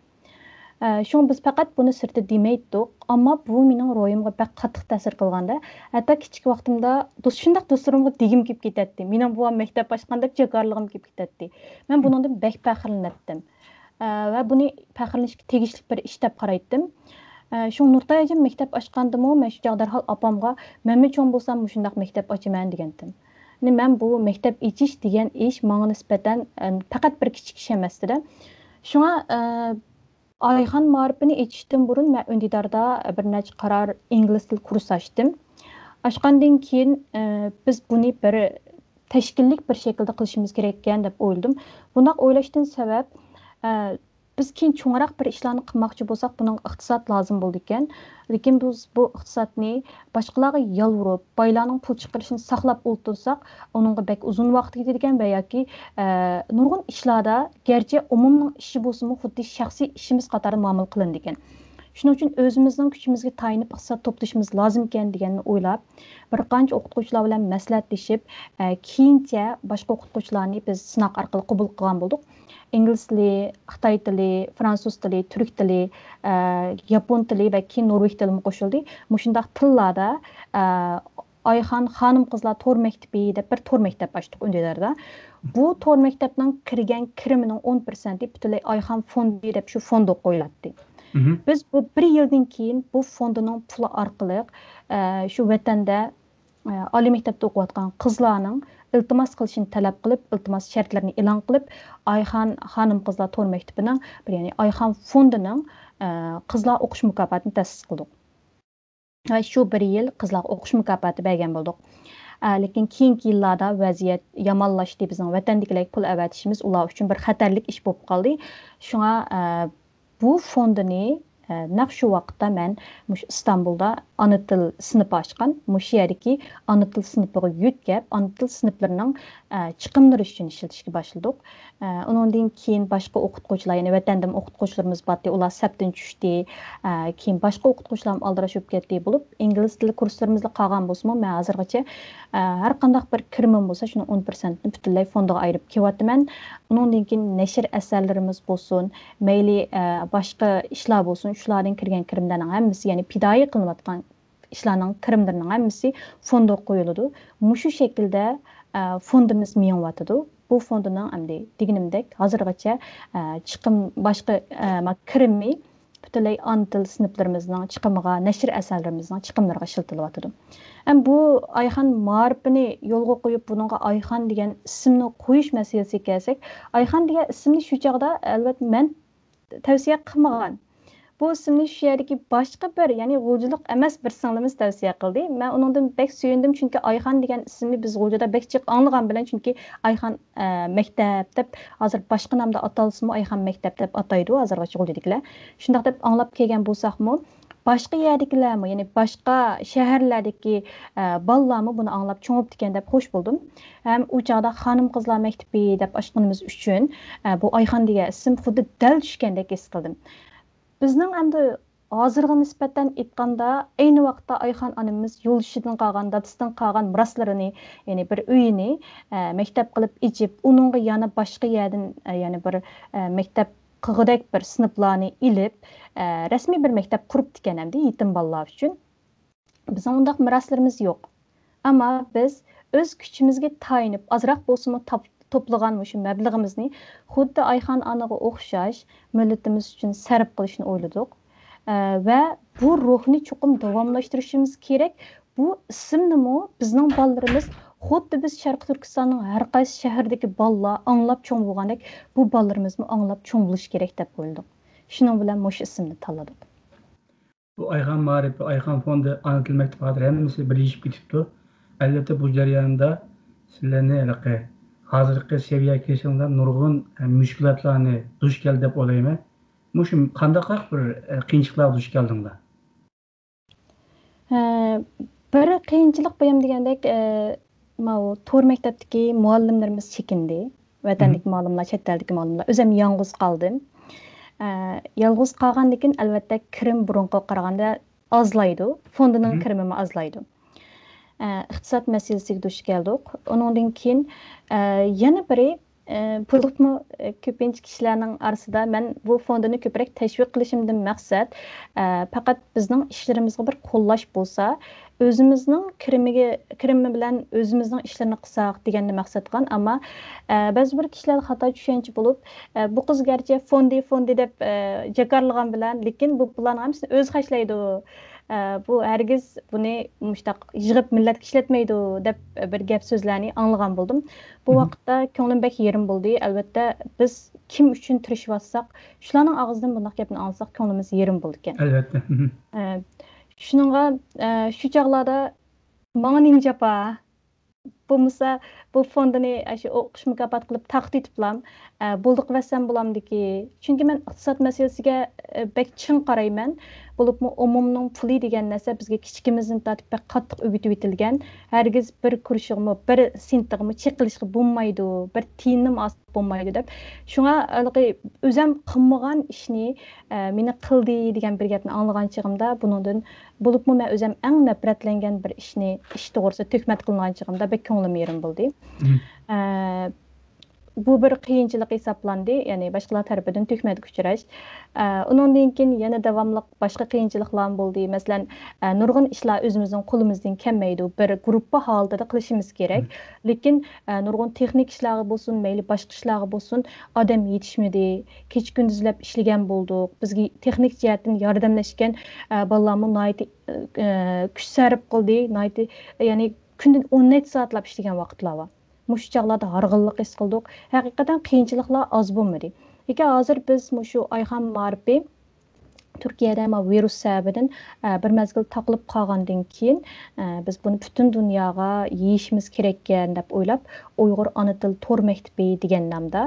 ئە، شۇڭا بىز پەقەت بۇنى سىرتتا دېمەيتتۇق. ئەمما بۇ مېنىڭ روھىمغا بەك قاتتىق تەسىر قىلغاندا، ھەتتا كىچىك ۋاقتىمدا دوست-، شۇنداق دوستلىرىمغا دېگۈم كېلىپ كېتەتتى. مېنىڭ بوۋام مەكتەپ ئاچقاندەك جاكارلىغۇم كېلىپ كېتەتتى. مەن بۇنىڭدىن بەك پەخىرلىنەتتىم. ئە، ۋە بۇنى پەخىرلىنىشكە تېگىشلىك بىر ئىش دەپ قارايتتىم. ئە، شۇڭا نۇرتاي ھاجىم مەكتەپ ئاچقاندىمۇ، مەن شۇ چاغ دەرھال ئاپامغا، مەنمۇ چوڭ بولسام مۇشۇنداق مەكتەپ ئاچىمەن دېگەنتىم. يەنى مەن بۇ مەكتەپ ئېچىش دېگەن ئىش ماڭا نىسبەتەن، ئە، پەقەت بىر كىچىك ئىش ئەمەستى-دە. شۇڭا، ئە، ئايخان مائارىپىنى ئېچىشتىن بۇرۇن مەن ئۈندىداردا بىر نەچچە قارار ئىنگلىز تىل كۇرسى ئاچتىم. ئاچقاندىن كېيىن، ئە، بىز بۇنى بىر تەشكىللىك بىر شەكىلدە قىلىشىمىز كېرەككەن دەپ ئويلىدىم. بۇنداق ئويلاشتىن سەۋەب، ئە، بىز كېيىن چوڭراق بىر ئىشلارنى قىلماقچى بولساق، بۇنىڭغا ئىقتىساد لازىم بولىدىكەن. لېكىن بىز بۇ ئىقتىسادنى باشقىلارغا يالۋۇرۇپ، بايلارنىڭ پۇل چىقىرىشىنى ساقلاپ ئولتۇرساق، ئۇنىڭغا بەك ئۇزۇن ۋاقىت كېتىدىكەن ۋە ياكى، ئە، نۇرغۇن ئىشلاردا، گەرچە ئومۇمنىڭ ئىشى بولسىمۇ، خۇددى شەخسىي ئىشىمىز قاتارىدا مۇئامىلە قىلىنىدىكەن. شۇنىڭ ئۈچۈن ئۆزىمىزنىڭ كۈچىمىزگە تايىنىپ ئىقتىساد توپلىشىمىز لازىمكەن دېگەننى ئويلاپ، بىر قانچە ئوقۇتقۇچىلار بىلەن مەسلىھەتلىشىپ، ئە، كېيىنچە باشقا ئوقۇتقۇچىلارنى بىز سىناق ئارقىلىق قوبۇل قىلغان بولدۇق. ئىنگلىز تىلى، خىتاي تىلى، فرانسۇز تىلى، تۈرك تىلى، ئە، ياپون تىلى ۋە كېيىن نورۋېگ تىلىمۇ قوشۇلدى. مۇشۇنداق تىللاردا، ئە، ئايخان خانىم قىزلار تور مەكتىپى دەپ بىر تور مەكتەپ ئاچتۇق ئۈندىداردا. بۇ تور مەكتەپنىڭ كىرگەن كىرىمىنىڭ ئون پىرسەنتى پۈتۈنلەي ئايخان فوندى دەپ شۇ فوندىغا قويۇلاتتى. مهم. بىز بۇ بىر يىلدىن كېيىن بۇ فوندىنىڭ پۇلى ئارقىلىق، ئە، شۇ ۋەتەندە، ئە، ئالىي مەكتەپتە ئوقۇۋاتقان قىزلارنىڭ ئىلتىماس قىلىشىنى تەلەپ قىلىپ، ئىلتىماس شەرتلىرىنى ئېلان قىلىپ، ئايخان خانىم قىزلار تور مەكتىپىنىڭ بىر، يەنى ئايخان فوندىنىڭ، ئە، قىزلار ئوقۇش مۇكاپاتىنى تەسىس قىلدۇق. ۋە شۇ بىر يىل قىزلارغا ئوقۇش مۇكاپاتى بەرگەن بولدۇق. ئە، لېكىن كېيىنكى يىللاردا ۋەزىيەت يامانلاشتى. بىزنىڭ ۋەتەندىكىلەرگە پۇل ئەۋەتىشىمىز ئۇلار ئۈچۈن بىر خەتەرلىك ئىش بولۇپ قالدى. شۇڭا، ئە، بۇ فوندىنى، ئە، نەق شۇ ۋاقىتتا مەن مۇشۇ ئىستانبۇلدا ئانا تىل سىنىپى ئاچقان. مۇشۇ يەردىكى ئانا تىل سىنىپىغا يۆتكەپ، ئانا تىل سىنىپلىرىنىڭ، ئە، چىقىملىرى ئۈچۈن ئىشلىتىشكە باشلىدۇق. ئە، ئۇنىڭدىن كېيىن باشقا ئوقۇتقۇچىلار، يەنى ۋەتەندىمۇ ئوقۇتقۇچىلىرىمىز بارتتى، ئۇلار سەپتىن چۈشتى. ئە، كېيىن باشقا ئوقۇتقۇچىلارمۇ ئالدىراش بولۇپ كەتتى. بولۇپ، ئىنگلىز تىلى كۇرسلىرىمىزلا قالغان بولسىمۇ، مەن ھازىرغىچە، ئە، ھەر قانداق بىر كىرىمىم بولسا، شۇنىڭ ئون پىرسەنتىنى پۈتۈنلەي فوندىغا ئايرىپ كېلىۋاتىمەن. ئۇنىڭدىن كېيىن نەشر ئەسەرلىرىمىز بولسۇن، مەيلى، ئە، باشقا ئىشلار بولسۇن، شۇلاردىن كىرگەن كىرىملەرنىڭ ھەممىسى، يەنى پىدائىي قىلىنىۋاتقان ئىشلارنىڭ كىرىملىرىنىڭ ھەممىسى فوندىغا قويۇلىدۇ. مۇشۇ شەكىلدە، ئە، فوندىمىز مېڭىۋاتىدۇ. بۇ فوندىنىڭ ئەمدى دېگىنىمدەك ھازىرغىچە، ئە، چىقىم، باشقا، ئە، ما-، كىرىمى پۈتۈنلەي ئانا تىل سىنىپلىرىمىزنىڭ چىقىمىغا، نەشر ئەسەرلىرىمىزنىڭ چىقىملىرىغا ئىشلىتىلىۋاتىدۇ. ئەم، بۇ ئايخان مائارىپىنى يولغا قويۇپ، بۇنىڭغا ئايخان دېگەن ئىسىمنى قويۇش مەسىلىسىگە كەلسەك، ئايخان دېگەن ئىسىمنى شۇ چاغدا، ئەلۋەتتە، مەن تەۋسىيە قىلمىغان. بۇ ئىسىمنى شۇ يەردىكى باشقا بىر، يەنى غۇلجىلىق ئەمەس بىر سىڭلىمىز تەۋسىيە قىلدى. مەن ئۇنىڭدىن بەك سۆيۈندۈم، چۈنكى ئايخان دېگەن ئىسىمنى بىز غۇلجىدا بەك جىق ئاڭلىغان بىلەن، چۈنكى ئايخان، ئە، مەكتەپ دەپ ھازىر باشقا نامدا ئاتالسىمۇ، ئايخان مەكتەپ دەپ ئاتايدۇ ھازىرغىچە غۇلجىدىكىلەر. شۇنداق دەپ ئاڭلاپ كەلگەن بولساقمۇ، باشقا يەردىكىلەرمۇ، يەنى باشقا شەھەرلەردىكى، ئە، بالىلارمۇ بۇنى ئاڭلاپ چوڭىيىپتىكەن دەپ خوش بولدۇم. ھەم ئۇ چاغدا خانىم قىزلار مەكتىپى دەپ ئاچقىنىمىز ئۈچۈن، ئە، بۇ ئايخان دېگەن ئىسىم خۇددى دەل چۈشكەندەك ھېس قىلدىم. بىزنىڭ ئەمدى ھازىرغا نىسبەتەن ئېيتقاندا، ئەينى ۋاقىتتا ئايخان ئانىمىز يولدىشىدىن قالغان، دادىسىدىن قالغان مىراسلىرىنى، يەنى بىر ئۆيىنى، ئە، مەكتەپ قىلىپ ئېچىپ، ئۇنىڭغا يەنە باشقا يەردىن، ئە، يەنە بىر، ئە، مەكتەپ قىلغۇدەك بىر سىنىپلارنى ئېلىپ، ئە، رەسمىي بىر مەكتەپ قۇرۇپتىكەن ئەمدى يېتىم بالىلار ئۈچۈن. بىزنىڭ ئۇنداق مىراسلىرىمىز يوق. ئەمما بىز ئۆز كۈچىمىزگە تايىنىپ، ئازراق بولسىمۇ تاپ-، توپلىغان مۇشۇ مەبلىغىمىزنى خۇددى ئايخان ئانىغا ئوخشاش مىللىتىمىز ئۈچۈن سەرپ قىلىشنى ئويلىدۇق. ئە، ۋە بۇ روھنى چوقۇم داۋاملاشتۇرۇشىمىز كېرەك. بۇ ئىسىمنىمۇ بىزنىڭ بالىلىرىمىز خۇددى بىز شەرقىي تۈركىستاننىڭ ھەر قايسى شەھىرىدىكى بالىلار ئاڭلاپ چوڭ بولغاندەك، بۇ بالىلىرىمىزمۇ ئاڭلاپ چوڭ بولۇشى كېرەك دەپ ئويلىدۇق. شۇنىڭ بىلەن مۇشۇ ئىسىمنى تاللىدۇق. بۇ ئايخان مائارىپى، ئايخان فوندى، ئانا تىل مەكتىپى خاتىرە ھەممىسى بىرلىشىپ كېتىپتۇ. ئەلۋەتتە، بۇ جەرياندا سىلەرنى ھېلىقى ھازىرقى سەۋىيەگە كېلىشىڭلار نۇرغۇن، ئە، مۈشكۈلاتلارنى دۇچ كەلدى دەپ ئويلايمەن. مۇشۇ قانداقراق بىر، ئە، قىيىنچىلىقلارغا دۇچ كەلدىڭلار؟ ئە، بىر قىيىنچىلىق بايام دېگەندەك، ئە، ماۋۇ تور مەكتەپتىكى مۇئەللىملىرىمىز چېكىندى. ۋەتەندىكى مۇئەللىملار، چەت ئەلدىكى مۇئەللىملار. ئۆزۈم يالغۇز قالدىم. ئە، يالغۇز قالغاندىن كېيىن، ئەلۋەتتە، كىرىم بۇرۇنقىغا قارىغاندا ئازلايدۇ. فوندىنىڭ كىرىمىمۇ ئازلايدۇ. ئە، ئىقتىساد مەسىلىسىگە دۇچ كەلدۇق. ئۇنىڭدىن كېيىن، ئە، يەنە بىرى، ئە، بولۇپمۇ، ئە، كۆپىنچە كىشىلەرنىڭ ئارىسىدا مەن بۇ فوندىنى كۆپرەك تەشۋىق قىلىشىمدىن مەقسەت، ئە، پەقەت بىزنىڭ ئىشلىرىمىزغا بىر قوللاش بولسا، ئۆزىمىزنىڭ كىرىمىگە، كىرىمى بىلەن ئۆزىمىزنىڭ ئىشلىرىنى قىلساق دېگەننى مەقسەت قىلغان. ئەمما، ئە، بەزى بىر كىشىلەر خاتا چۈشەنچە بولۇپ، ئە، بۇ قىز گەرچە فوندى، فوندى دەپ، ئە، جاكارلىغان بىلەن، لېكىن بۇ پۇللارنىڭ ھەممىسىنى ئۆزى خەجلەيدۇ. ئە، بۇ ھەرگىز بۇنى مۇشتاق يىغىپ مىللەتكە ئىشلەتمەيدۇ دەپ بىر گەپ سۆزلەرنى ئاڭلىغان بولدۇم. بۇ ۋاقىتتا كۆڭلۈم بەك يېرىم بولدى. ئەلۋەتتە، بىز كىم ئۈچۈن تىرىشىۋاتساق، شۇلارنىڭ ئاغزىدىن بۇنداق گەپنى ئاڭلىساق، كۆڭلىمىز يېرىم بولىدىكەن. ئەلۋەتتە. ئە، شۇنىڭغا، ئە، شۇ چاغلاردا ماڭا نېمە جاپا؟ بولمىسا، بۇ فوندىنى ئاشۇ ئوقۇش مۇكاپاتى قىلىپ تارقىتىۋېتىپلام، ئە، بولدى قىلىۋەتسەم بولامدىكى. چۈنكى مەن ئىقتىساد مەسىلىسىگە، ئە، بەك چىڭ قارايمەن. بولۇپمۇ ئومۇمنىڭ پۇلى دېگەن نەرسە بىزگە كىچىكىمىزدىن تارتىپ بەك قاتتىق ئۆگىتىۋېتىلگەن. ھەرگىز بىر كۇرۇشىغىمۇ، بىر سېنتىغىمۇ چېقىلىشقا بولمايدۇ، بىر تىيىننىمۇ ئالساق بولمايدۇ دەپ. شۇڭا ھېلىقى ئۆزەم قىلمىغان ئىشنى، ئە، مېنى قىلدى دېگەن بىر گەپنى ئاڭلىغان چېغىمدا، بۇنىڭدىن بولۇپمۇ مەن ئۆزەم ئەڭ نەپرەتلەنگەن بىر ئىشنى، ئىش توغرىسىدا تۆھمەت قىلىنغان چېغىمدا بەك كۆڭلۈم يېرىم بولدى. ئە، بۇ بىر قىيىنچىلىق ھېسابلاندى، يەنى باشقىلار تەرىپىدىن تۆھمەتكە ئۇچراش. ئە، ئۇنىڭدىن كېيىن يەنە داۋاملىق باشقا قىيىنچىلىقلارمۇ بولدى. مەسىلەن، ئە، نۇرغۇن ئىشلار ئۆزىمىزنىڭ قولىمىزدىن كەلمەيدۇ، بىر گۇرۇپپا ھالىتىدە قىلىشىمىز كېرەك. لېكىن، ئە، نۇرغۇن تېخنىك ئىشلارغا بولسۇن، مەيلى باشقا ئىشلارغا بولسۇن، ئادەم يېتىشمىدى. كېچە كۈندۈزلەپ ئىشلىگەن بولدۇق. بىزگە تېخنىك جەھەتتىن ياردەملەشكەن، ئە، بالىلارمۇ ناھايىتى، ئە، كۈچ سەرپ قىلدى، ناھايىتى، يەنى كۈندە ئون نەچچە سائەتلەپ ئىشلىگەن ۋاقىتلار بار. مۇشۇ چاغلاردا ھارغىنلىق ھېس قىلدۇق. ھەقىقەتەن قىيىنچىلىقلار ئاز بولمىدى. لېكىن ھازىر بىز مۇشۇ ئايخان مائارىپى تۈركىيەدە ما ۋىرۇس سەۋەبىدىن، ئە، بىر مەزگىل تاقىلىپ قالغاندىن كېيىن، ئە، بىز بۇنى پۈتۈن دۇنياغا يېيىشىمىز كېرەككەن دەپ ئويلاپ، ئۇيغۇر ئانا تىل تور مەكتىپى دېگەن نامدا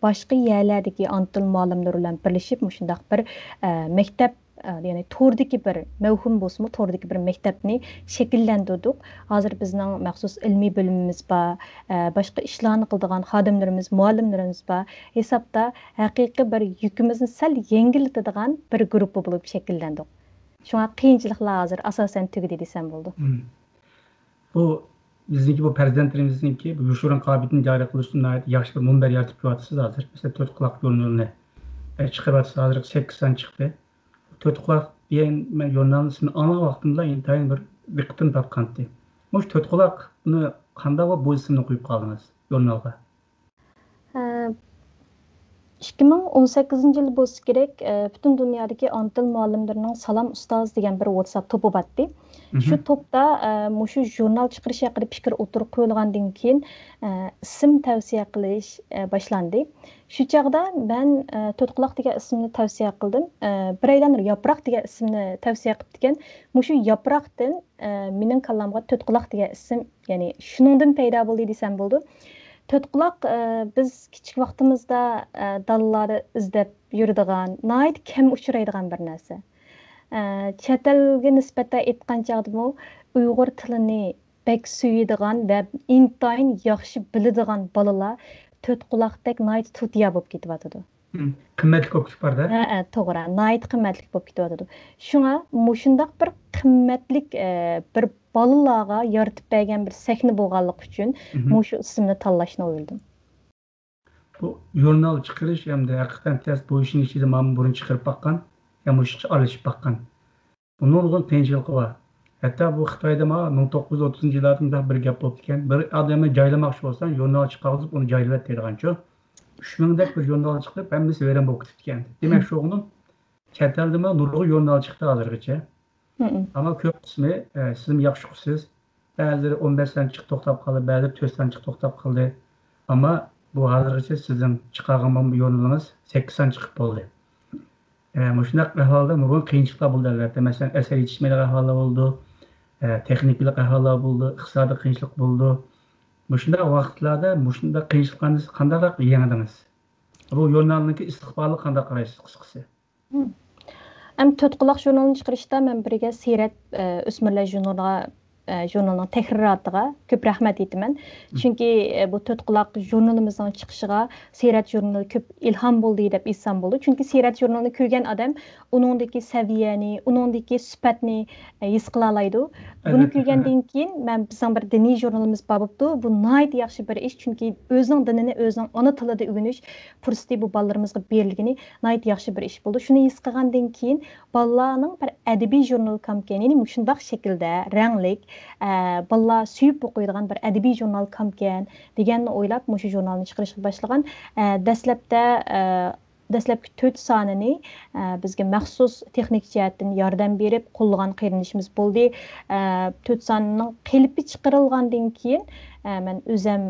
باشقا يەرلەردىكى ئانا تىل مۇئەللىملىرى بىلەن بىرلىشىپ، مۇشۇنداق بىر، ئە، مەكتەپ، ئە، يەنى توردىكى بىر، مەۋھۇم بولسىمۇ، توردىكى بىر مەكتەپنى شەكىللەندۈردۇق. ھازىر بىزنىڭ مەخسۇس ئىلمىي بۆلۈمىمىز بار، ئە، باشقا ئىشلارنى قىلىدىغان خادىملىرىمىز، مۇئەللىملىرىمىز بار. ھېسابتا ھەقىقىي بىر يۈكىمىزنى سەل يەڭگىللىتىدىغان بىر گۇرۇپپا بولۇپ شەكىللەندۇق. شۇڭا قىيىنچىلىقلار ھازىر ئاساسەن تۈگىدى دېسەم بولىدۇ. بۇ بىزنىڭكى بۇ پەرزەنتلىرىمىزنىڭكى بۇ يوشۇرۇن قابىلىيىتىنى جارى قىلىشتا ناھايىتى ياخشى بىر مۇنبەر يارىتىپ كېلىۋاتىسىز ھازىر. مەسىلەن، تۆت قۇلاق ژۇرنىلىنى، ئە، چىقىرىۋاتىسىز. ھازىر سەككىز سان چىقتى. تۆت قۇلاق دېگەن مەن ژۇرنالنىڭ ئىسمىنى ئاڭلىغان ۋاقتىمدا ئىنتايىن بىر دىققىتىمنى تارتقانتى. مۇشۇ تۆت قۇلاق بۇنى قانداق بۇ ئىسىمنى قويۇپ قالدىڭىز ژۇرنالغا؟ ئىككى مىڭ ئون سەككىزىنچى يىل بولسا كېرەك، ئە، پۈتۈن دۇنيادىكى ئانا تىل مۇئەللىملىرىنىڭ سالام ئۇستاز دېگەن بىر ۋاتساپ توپى بارتتى. شۇ توپتا، ئە، مۇشۇ ژۇرنال چىقىرىش ھەققىدە پىكىر ئوتتۇرىغا قويۇلغاندىن كېيىن، ئە، ئىسىم تەۋسىيە قىلىش، ئە، باشلاندى. شۇ چاغدا مەن، ئە، تۆت قۇلاق دېگەن ئىسىمنى تەۋسىيە قىلدىم. ئە، بىرەيلەن ياپراق دېگەن ئىسىمنى تەۋسىيە قىپتىكەن. مۇشۇ ياپراقتىن، ئە، مېنىڭ كاللامغا تۆت قۇلاق دېگەن ئىسىم، يەنى شۇنىڭدىن پەيدا بولدى دېسەم بولىدۇ. تۆت قۇلاق، ئە، بىز كىچىك ۋاقتىمىزدا، ئە، دالىلاردا ئىزدەپ يۈرىدىغان، ناھايىتى كەم ئۇچرايدىغان بىر نەرسە. ئە، چەت ئەلگە نىسبەتەن ئېيتقان چاغدىمۇ ئۇيغۇر تىلىنى بەك سۆيىدىغان ۋە ئىنتايىن ياخشى بىلىدىغان بالىلار تۆت قۇلاقتەك ناھايىتى تۇتىيا بولۇپ كېتىۋاتىدۇ. قىممەتلىك بولۇپ كېتىپ باردا. ھە، ھە، توغرا. ناھايىتى قىممەتلىك بولۇپ كېتىۋاتىدۇ. شۇڭا مۇشۇنداق بىر قىممەتلىك، ئە، بىر بالىلارغا يارىتىپ بەرگەن بىر سەھنە بولغانلىقى ئۈچۈن مۇشۇ ئىسىمنى تاللاشنى ئويلىدىم. بۇ ژۇرنال چىقىرىش ھەمدە ھەقىقەتەن تەس بويسۇنۇش ئىچىدە مانا بۇرۇن چىقىرىپ باققان، يا مۇشۇ ئىشقا ئارىلىشىپ باققان. بۇ نۇرغۇن قىيىنچىلىقى بار. ھەتتا بۇ خىتايدا مانا مىڭ توققۇز يۈز ئوتتۇزىنچى يىللاردا مۇنداق بىر گەپ بولۇپتىكەن. بىر ئادەمنى جايلىماقچى بولساڭ، ژۇرنال چىقارغۇزۇپ ئۇنى جايلىۋەت دەيدىغانچۇ. ئۈچ مىڭدەك بىر ژۇرنال چىقىپ، ھەممىسى ۋەيران بولۇپ كېتىپتىكەن. دېمەك، شۇغىنىم چەت ئەلدىمۇ نۇرغۇن ژۇرنال چىقتى ھازىرغىچە. ئەمما كۆپ قىسمى، ئە، سىزمۇ ياخشى ئۇقىسىز. بەزىلىرى ئون بەش سان چىقىپ توختاپ قالدى، بەزىلىرى تۆت سان چىقىپ توختاپ قالدى. ئەمما بۇ ھازىرغىچە سىزنىڭ چىقارغان ژۇرنىلىڭىز سەككىز سان چىقىپ بولدى. ئە، مۇشۇنداق ئەھۋالدا نۇرغۇن قىيىنچىلىقلار بولدى، ئەلۋەتتە. مەسىلەن، ئەسەر يېتىشمەيدىغان ئەھۋاللار بولىدۇ، ئە، تېخنىكىلىق ئەھۋاللار بولىدۇ، ئىقتىسادىي قىيىنچىلىق بولىدۇ. مۇشۇنداق ۋاقىتلاردا مۇشۇنداق قىيىنچىلىقلارنى سىز قانداقراق يەڭدىڭىز؟ بۇ ژۇرنالنىڭكى ئىستىقبالىغا قانداق قارايسىز، قىسقىسى؟ ئەمدى تۆت قۇلاق ژۇرنىلىنى چىقىرىشتا مەن بىرگە سىيرەت، ئە، ئۆسمۈرلەر ژۇرنىلىغا ئە، ژۇرنالنىڭ تەھرىراتىغا كۆپ رەھمەت ئېيتىمەن. چۈنكى، ئە، بۇ تۆت قۇلاق ژۇرنىلىمىزنىڭ چىقىشىغا سىيرەت ژۇرنىلى كۆپ ئىلھام بولدى دەپ ئېيتسام بولىدۇ. چۈنكى سىيرەت ژۇرنىلىنى كۆرگەن ئادەم ئۇنىڭدىكى سەۋىيەنى، ئۇنىڭدىكى سۈپەتنى، ئە، ھېس قىلالايدۇ. بۇنى كۆرگەندىن كېيىن مەن، بىزنىڭ بىر دىنىي ژۇرنىلىمىز بار بوپتۇ. بۇ ناھايىتى ياخشى بىر ئىش، چۈنكى ئۆزىنىڭ دىنىنى ئۆزىنىڭ ئانا تىلىدا ئۆگىنىش پۇرسىتى بۇ بالىلىرىمىزغا بېرىلگىنى ناھايىتى ياخشى بىر ئىش بولدى. شۇنى ھېس قىلغاندىن كېيىن بالىلارنىڭ بىر ئەدەبىي ژۇرنىلى كامكەن، يەنى مۇشۇنداق شەكىلدە، رەڭلىك، ئە، بالىلار سۆيۈپ ئوقۇيدىغان بىر ئەدەبىي ژۇرنال كامكەن دېگەننى ئويلاپ، مۇشۇ ژۇرنالنى چىقىرىشقا باشلىغان. ئە، دەسلەپتە، ئە، دەسلەپكى تۆت سانىنى، ئە، بىزگە مەخسۇس تېخنىك جەھەتتىن ياردەم بېرىپ قوللىغان قېرىندىشىمىز بولدى. ئە، تۆت سانىنىڭ قېلىپى چىقىرىلغاندىن كېيىن، ئە، مەن ئۆزەم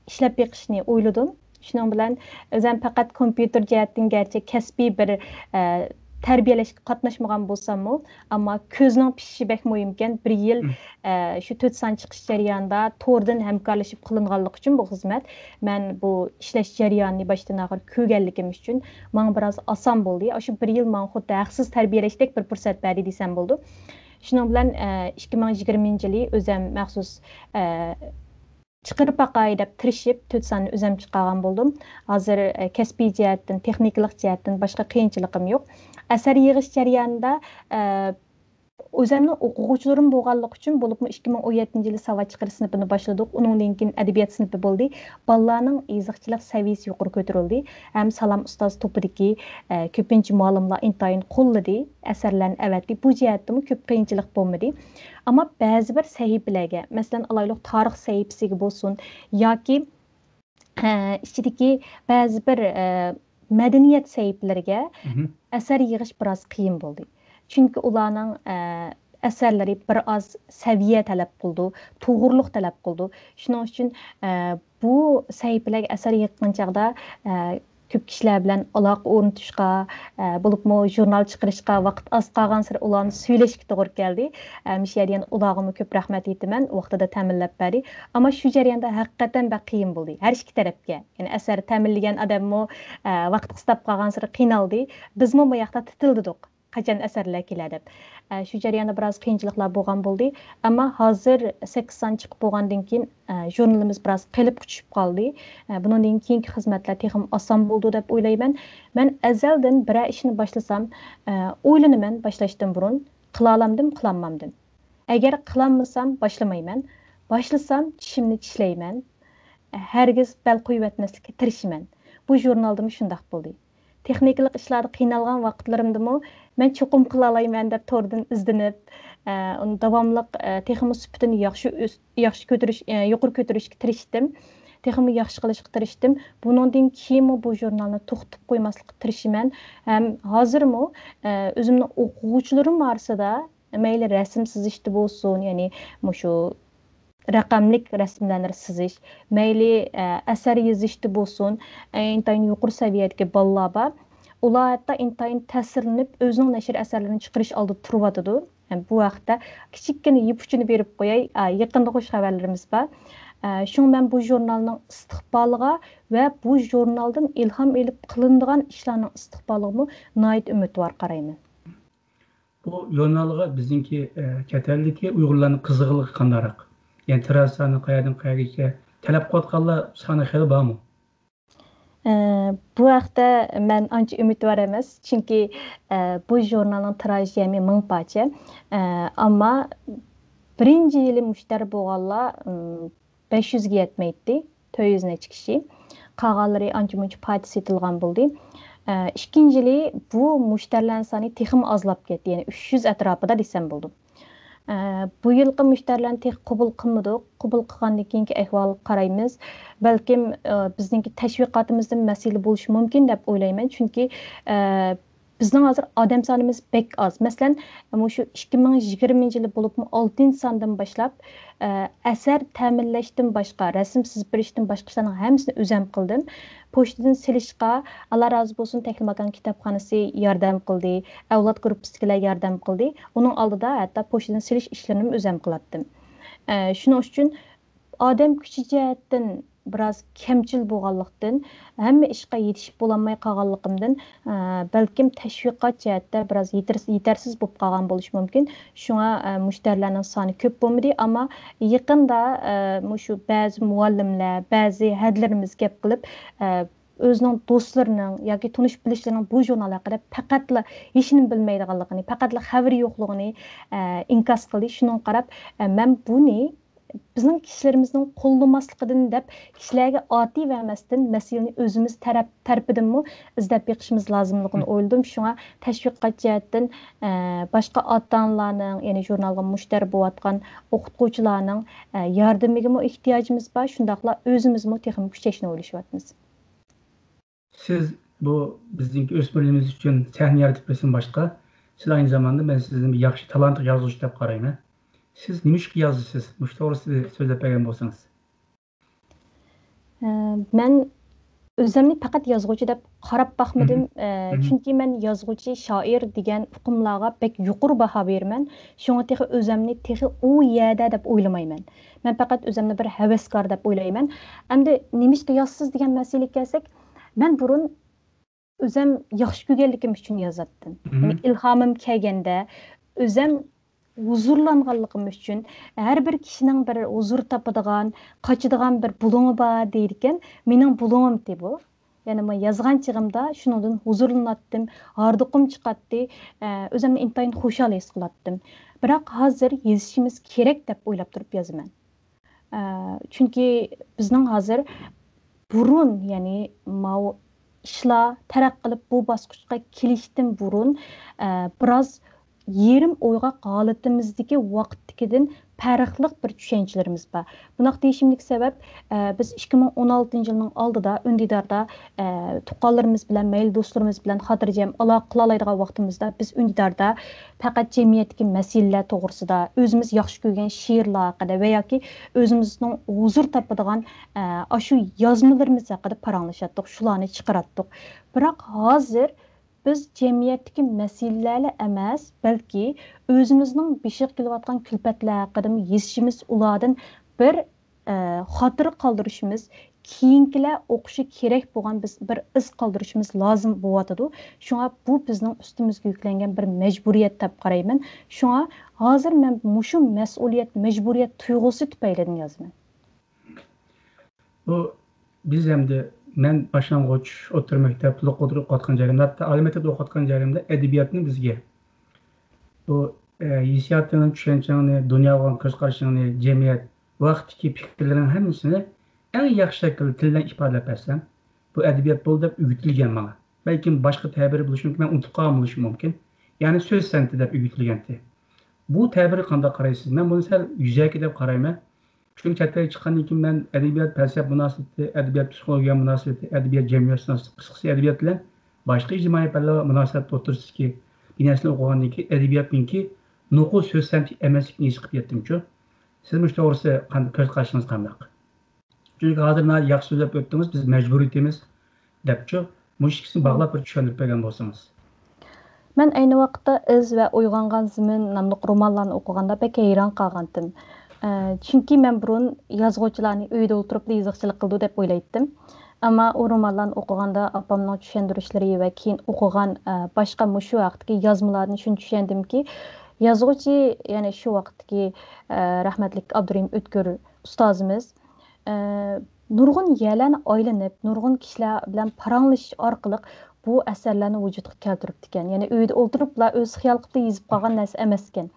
ئىشلەپ بېقىشنى ئويلىدىم. شۇنىڭ بىلەن ئۆزۈم پەقەت كومپيۇتېر جەھەتتىن گەرچە كەسپىي بىر، ئە، تەربىيەلەشكە قاتناشمىغان بولساممۇ، ئەمما كۆزنىڭ پىشىشى بەك مۇھىمكەن. بىر يىل، ئە، شۇ تۆت سان چىقىش جەريانىدا توردىن ھەمكارلىشىپ قىلىنغانلىقى ئۈچۈن بۇ خىزمەت، مەن بۇ ئىشلەش جەريانىنى باشتىن ئاخىر كۆرگەنلىكىم ئۈچۈن ماڭا بىراز ئاسان بولدى. ئاشۇ بىر يىل ماڭا خۇددى ھەقسىز تەربىيەلەشتەك بىر پۇرسەت بەردى دېسەم بولىدۇ. شۇنىڭ بىلەن، ئە، ئىككى مىڭ يىگىرمىنچى يىلى ئۆزەم مەخسۇس، ئە، چىقىرىپ باقاي دەپ تىرىشىپ، تۆت ساننى ئۆزەم چىقارغان بولدۇم. ھازىر، ئە، كەسپىي جەھەتتىن، تېخنىكىلىق جەھەتتىن باشقا قىيىنچىلىقىم يوق. ئەسەر يىغىش جەريانىدا، ئە، ئۆزەمنىڭ ئوقۇغۇچىلىرىم بولغانلىقى ئۈچۈن، بولۇپمۇ ئىككى مىڭ ئون يەتتىنچى يىلى ساۋات چىقىرىش سىنىپىنى باشلىدۇق. ئۇنىڭدىن كېيىن ئەدەبىيات سىنىپى بولدى. بالىلارنىڭ يېزىقچىلىق سەۋىيەسى يۇقىرى كۆتۈرۈلدى. ھەم سالام ئۇستاز توپىدىكى، ئە، كۆپىنچە مۇئەللىملار ئىنتايىن قوللىدى، ئەسەرلەرنى ئەۋەتتى. بۇ جەھەتتىمۇ كۆپ قىيىنچىلىق بولمىدى. ئەمما بەزى بىر سەھىپىلەرگە، مەسىلەن، ئالايلۇق، تارىخ سەھىپىسىگە بولسۇن ياكى، ئە، ئىچىدىكى بەزى بىر، ئە، مەدەنىيەت سەھىپىلىرىگە ئەسەر يىغىش بىراز قىيىن بولدى. چۈنكى ئۇلارنىڭ، ئە، ئەسەرلىرى بىر ئاز سەۋىيە تەلەپ قىلىدۇ، توغرىلىق تەلەپ قىلىدۇ. شۇنىڭ ئۈچۈن، ئە، بۇ سەھىپىلەرگە ئەسەر يىغقان چاغدا، ئە، كۆپ كىشىلەر بىلەن ئالاقە ئورنىتىشقا، ئە، بولۇپمۇ ژۇرنال چىقىرىشقا ۋاقىت ئاز قالغانسېرى ئۇلارنى سۈيلەشكە توغرا كەلدى. ئە، مۇشۇ يەردە يەنە ئۇلارغىمۇ كۆپ رەھمەت ئېيتىمەن، ۋاقتىدا تەمىنلەپ بەردى. ئەمما شۇ جەرياندا ھەقىقەتەن بەك قىيىن بولدى، ھەر ئىككى تەرەپكە. يەنى ئەسەر تەمىنلىگەن ئادەممۇ، ئە، ۋاقىت قىستاپ قالغانسېرى قىينالدى. بىزمۇ بۇ ياقتا تېتىلدىدۇق، قاچان ئەسەرلەر كېلە دەپ. ئە، شۇ جەرياندا بىراز قىيىنچىلىقلار بولغان بولدى. ئەمما ھازىر سەككىز سان چىقىپ بولغاندىن كېيىن، ئە، ژۇرنىلىمىز بىراز قېلىپقا چۈشۈپ قالدى. ئە، بۇنىڭدىن كېيىنكى خىزمەتلەر تېخىمۇ ئاسان بولىدۇ دەپ ئويلايمەن. مەن ئەزەلدىن بىرەر ئىشنى باشلىسام، ئە، ئويلىنىمەن باشلاشتىن بۇرۇن، قىلالامدىم، قىلالمامدىم. ئەگەر قىلالمىسام، باشلىمايمەن. باشلىسام، چىشىمنى چىشلەيمەن. ئە، ھەرگىز بەل قويۇۋەتمەسلىككە تىرىشىمەن. بۇ ژۇرنالدىمۇ شۇنداق بولدى. تېخنىكىلىق ئىشلاردا قىينالغان ۋاقىتلىرىمدىمۇ مەن چوقۇم قىلالايمەن دەپ توردىن ئىزدىنىپ، ئە، ئۇنى داۋاملىق، ئە، تېخىمۇ سۈپىتىنى ياخشى ئۆس-، ياخشى كۆتۈرۈش، ئە، يۇقىرى كۆتۈرۈشكە تىرىشتىم. تېخىمۇ ياخشى قىلىشقا تىرىشتىم. بۇنىڭدىن كېيىنمۇ بۇ ژۇرنالنى توختىتىپ قويماسلىققا تىرىشىمەن. ھەم ھازىرمۇ، ئە، ئۆزۈمنىڭ ئوقۇغۇچىلىرىم ئارىسىدا مەيلى رەسىم سىزىشتا بولسۇن، يەنى مۇشۇ رەقەملىك رەسىملەرنى سىزىش، مەيلى، ئە، ئەسەر يېزىشتا بولسۇن، ئە، ئىنتايىن يۇقىرى سەۋىيەدىكى بالىلار بار. ئۇلار ھەتتا ئىنتايىن تەسىرلىنىپ، ئۆزىنىڭ نەشر ئەسەرلىرىنى چىقىرىش ئالدىدا تۇرۇۋاتىدۇ. ھەم بۇ ھەقتە كىچىككىنە يىپ ئۇچىنى بېرىپ قوياي، ئە، يېقىندا خۇش خەۋەرلىرىمىز بار. ئە، شۇڭا مەن بۇ ژۇرنالنىڭ ئىستىقبالىغا ۋە بۇ ژۇرنالدىن ئىلھام ئېلىپ قىلىنىدىغان ئىشلارنىڭ ئىستىقبالىغىمۇ ناھايىتى ئۈمىدۋار قارايمەن. بۇ ژۇرنالغا بىزنىڭكى، ئە، چەت ئەلدىكى ئۇيغۇرلارنىڭ قىزىقىغىنى قانداقراق؟ يەنى تىراژ سانى قەيەردىن قەيەرگىچە؟ تەلەپ قىلىۋاتقانلار سانى خېلى بارمۇ؟ ئە، بۇ ھەقتە مەن ئانچە ئۈمىدۋار ئەمەس، چۈنكى، ئە، بۇ ژۇرنالنىڭ تىراژ جەمئىي مىڭ پارچە. ئە، ئەمما بىرىنچى يىلى مۇشتەرى بولغانلار، ئىم، بەش يۈزگە يەتمەيتتى، تۆت يۈز نەچچە كىشى. قالغانلىرى ئانچە مۇنچە پارچە سېتىلغان بولدى. ئە، ئىككىنچى يىلى بۇ مۇشتەرىلەرنىڭ سانى تېخىمۇ ئازلاپ كەتتى، يەنى ئۈچ يۈز ئەتراپىدا دېسەم بولىدۇ. ئە، بۇ يىلقى مۇشتەرىلەرنى تېخى قوبۇل قىلمىدۇق. قوبۇل قىلغاندىن كېيىنكى ئەھۋالغا قارايمىز. بەلكىم، ئە، بىزنىڭكى تەشۋىقاتىمىزدىن مەسىلە بولۇشى مۇمكىن دەپ ئويلايمەن. چۈنكى، ئە، بىزنىڭ ھازىر ئادەم سانىمىز بەك ئاز. مەسىلەن، مۇشۇ ئىككى مىڭ يىگىرمىنچى يىلى بولۇپمۇ ئالتىنچى ساندىن باشلاپ، ئە، ئەسەر تەمىنلەشتىن باشقا، رەسىم سىزىپ بېرىشتىن باشقا ئىشلارنىڭ ھەممىسىنى ئۆزەم قىلدىم. پوچتىدىن سېلىشقا، ئاللا رازى بولسۇن، تەكلىماكان كىتابخانىسى ياردەم قىلدى، ئەۋلاد گۇرۇپپىسىدىكىلەر ياردەم قىلدى. ئۇنىڭ ئالدىدا ھەتتا پوچتىدىن سېلىش ئىشلىرىنىمۇ ئۆزەم قىلاتتىم. ئە، شۇنىڭ ئۈچۈن ئادەم كۈچى جەھەتتىن بىراز كەمچىل بولغانلىقتىن، ھەممە ئىشقا يېتىشىپ بولالماي قالغانلىقىمدىن، ئە، بەلكىم تەشۋىقات جەھەتتە بىراز يېتەرس-، يېتەرسىز بولۇپ قالغان بولۇشى مۇمكىن. شۇڭا، ئە، مۇشتەرىلەرنىڭ سانى كۆپ بولمىدى، ئەمما يېقىندا، ئە، مۇشۇ بەزى مۇئەللىملەر، بەزى ھەدىلىرىمىز گەپ قىلىپ، ئە، ئۆزىنىڭ دوستلىرىنىڭ ياكى تونۇش بىلىشلىرىنىڭ بۇ ژۇرنال ھەققىدە پەقەتلا ھېچنېمە بىلمەيدىغانلىقىنى، پەقەتلا خەۋىرى يوقلۇقىنى، ئە، ئىنكاس قىلدى. شۇنىڭغا قاراپ، ئە، مەن بۇنى بىزنىڭ كىشىلىرىمىزنىڭ قوللىماسلىقىدىن دەپ كىشىلەرگە ئاتىۋەرمەستىن مەسىلىنى ئۆزىمىز تەرەپ، تەرىپىدىنمۇ ئىزدەپ بېقىشىمىز لازىملىقىنى ئويلىدىم. شۇڭا تەشۋىقات جەھەتتىن، ئە، باشقا ئاتا-ئانىلارنىڭ، يەنى ژۇرنالغا مۇشتەرى بولۇۋاتقان ئوقۇتقۇچىلارنىڭ، ئە، ياردىمىگىمۇ ئېھتىياجىمىز بار. شۇنداقلا ئۆزىمىزمۇ تېخىمۇ كۈچەشنى ئويلىشىۋاتىمىز. سىز بۇ بىزنىڭكى ئۆسمۈرلىرىمىز ئۈچۈن سەھنە يارىتىپ بېرىشتىن باشقا، سىز ئاينى زاماندا مەن سىزنى بىر ياخشى تالانتلىق يازغۇچى دەپ قارايمەن. سىز نېمە ئۈچۈن يازىسىز؟ مۇشۇ توغرىسىدا سۆزلەپ بەرگەن بولسىڭىز. ئە، مەن ئۆزۈمنى پەقەت يازغۇچى دەپ قاراپ باقمىدىم. ئە، چۈنكى مەن يازغۇچى، شائىر دېگەن ئۇقۇملارغا بەك يۇقىرى باھا بېرىمەن. شۇڭا تېخى ئۆزۈمنى تېخى ئۇ يەردە دەپ ئويلىمايمەن. مەن پەقەت ئۆزۈمنى بىر ھەۋەسكار دەپ ئويلايمەن. ئەمدى نېمىشقا يازىسىز دېگەن مەسىلىگە كەلسەك، مەن بۇرۇن ئۆزۈم ياخشى كۆرگەنلىكىم ئۈچۈن يازاتتىم. يەنى ئىلھامىم كەلگەندە، ئۆزۈم ھۇزۇرلانغانلىقىم ئۈچۈن، ھەر بىر كىشىنىڭ بىر ھۇزۇر تاپىدىغان، قاچىدىغان بىر بۇلۇڭى بار دەيدىكەن. مېنىڭ بۇلۇڭۇمتى بۇ. يەنى مەن يازغان چېغىمدا شۇنىڭدىن ھۇزۇرلىناتتىم، ھاردۇقۇم چىقاتتى، ئە، ئۆزۈمنى ئىنتايىن خۇشال ھېس قىلاتتىم. بىراق ھازىر يېزىشىمىز كېرەك دەپ ئويلاپ تۇرۇپ يازىمەن. ئە، چۈنكى بىزنىڭ ھازىر بۇرۇن، يەنى ماۋۇ ئىشلار تەرەققىي قىلىپ بۇ باسقۇچقا كېلىشتىن بۇرۇن، ئە، بىراز يېرىم ئويغاق ھالىتىمىزدىكى ۋاقىتتىكىدىن پەرقلىق بىر چۈشەنچىلىرىمىز بار. بۇنداق دېيىشىمدىكى سەۋەب، ئە، بىز ئىككى مىڭ ئون ئالتىنچى يىلنىڭ ئالدىدا ئۈندىداردا، ئە، تۇغقانلىرىمىز بىلەن، مەيلى دوستلىرىمىز بىلەن خاتىرجەم ئالاقە قىلالايدىغان ۋاقتىمىزدا بىز ئۈندىداردا پەقەت جەمئىيەتتىكى مەسىلىلەر توغرىسىدا، ئۆزىمىز ياخشى كۆرگەن شېئىرلار ھەققىدە ۋە ياكى ئۆزىمىزنىڭ ھۇزۇر تاپىدىغان، ئە، ئاشۇ يازمىلىرىمىز ھەققىدە پاراڭلىشاتتۇق، شۇلارنى چىقىراتتۇق. بىراق ھازىر بىز جەمئىيەتتىكى مەسىلىلەرلا ئەمەس، بەلكى ئۆزىمىزنىڭ بېشىغا كېلىۋاتقان كۈلپەتلەر ھەققىدىمۇ يېزىشىمىز، ئۇلاردىن بىر، ئە، خاتىرە قالدۇرۇشىمىز، كېيىنكىلەر ئوقۇشى كېرەك بولغان بىز بىر ئىز قالدۇرۇشىمىز لازىم بولۇۋاتىدۇ. شۇڭا بۇ بىزنىڭ ئۈستىمىزگە يۈكلەنگەن بىر مەجبۇرىيەت دەپ قارايمەن. شۇڭا ھازىر مەن مۇشۇ مەسئۇلىيەت، مەجبۇرىيەت تۇيغۇسى تۈپەيلىدىن يازىمەن. بۇ بىز ئەمدى، مەن باشلانغۇچ، ئوتتۇرا مەكتەپ، تولۇق ئوتتۇرا ئوقۇۋاتقان جايىمدا، ھەتتا ئالىي مەكتەپتە ئوقۇۋاتقان جايىمدا ئەدەبىياتنى بىزگە بۇ، ئە، ھېسسىياتىڭنى، چۈشەنچەڭنى، دۇنياغا بولغان كۆز قارىشىڭنى، جەمئىيەت، ۋاقىتتىكى پىكىرلىرىڭ ھەممىسىنى ئەڭ ياخشى شەكىلدە تىل بىلەن ئىپادىلەپ بەرسەڭ، بۇ ئەدەبىيات بولدى دەپ ئۆگىتىلگەن ماڭا. بەلكىم باشقا تەبىرى بولۇشى مۇمكىن، مەن ئۇنتۇپ قالغان بولۇشۇم مۇمكىن. يەنى سۆز سەنئىتى دەپ ئۆگىتىلگەنتى. بۇ تەبىرگە قانداق قارايسىز؟ مەن بۇنى سەل يۈزەكى دەپ قارايمەن. چۈنكى چەت ئەلگە چىققاندىن كېيىن مەن ئەدەبىيات، پەلسەپە مۇناسىۋىتى، ئەدەبىيات، پسىخولوگىيە مۇناسىۋىتى، ئەدەبىيات، جەمئىيەتشۇناسلىق، قىسقىسى ئەدەبىيات بىلەن باشقا ئىجتىمائىي پەنلەر مۇناسىۋەت ئوتتۇرىسىدىكى بىر نەرسىنى ئوقۇغاندىن كېيىن ئەدەبىياتنىڭكى نوقۇل سۆز سەنئىتى ئەمەسلىكىنى ھېس قىلىپ يەتتىمچۇ. سىز مۇشۇ توغرىسىدا قانداق، كۆز قارىشىڭىز قانداق؟ چۈنكى ھازىر ناھايىتى ياخشى سۆزلەپ ئۆتتىڭىز، بىز مەجبۇرىيىتىمىز دەپچۇ. مۇشۇ ئىككىسىنى باغلاپ بىر چۈشەندۈرۈپ بەرگەن بولسىڭىز. مەن ئەينى ۋاقىتتا ئىز ۋە ئويغانغان زېمىن ناملىق رومانلارنى ئوقۇغاندا بەك ھەيران قالغانتىم. ئە، چۈنكى مەن بۇرۇن يازغۇچىلارنى ئۆيدە ئولتۇرۇپلا يېزىقچىلىق قىلىدۇ دەپ ئويلايتتىم. ئەمما ئۇ رومانلارنى ئوقۇغاندا ئاپامنىڭ چۈشەندۈرۈشلىرى ۋە كېيىن ئوقۇغان، ئە، باشقا مۇشۇ ھەقتىكى يازمىلاردىن شۇنى چۈشەندىمكى، يازغۇچى، يەنى شۇ ۋاقىتتىكى، ئە، رەھمەتلىك ئابدۇرېھىم ئۆتكۈر ئۇستازىمىز، ئە، نۇرغۇن يەرلەرنى ئايلىنىپ، نۇرغۇن كىشىلەر بىلەن پاراڭلىشىش ئارقىلىق بۇ ئەسەرلەرنى ۋۇجۇدقا كەلتۈرۈپتىكەن. يەنى ئۆيدە ئولتۇرۇپلا ئۆزى خىيال قىلىپلا يېزىپ قالغان نەرسە ئەمەسكەن.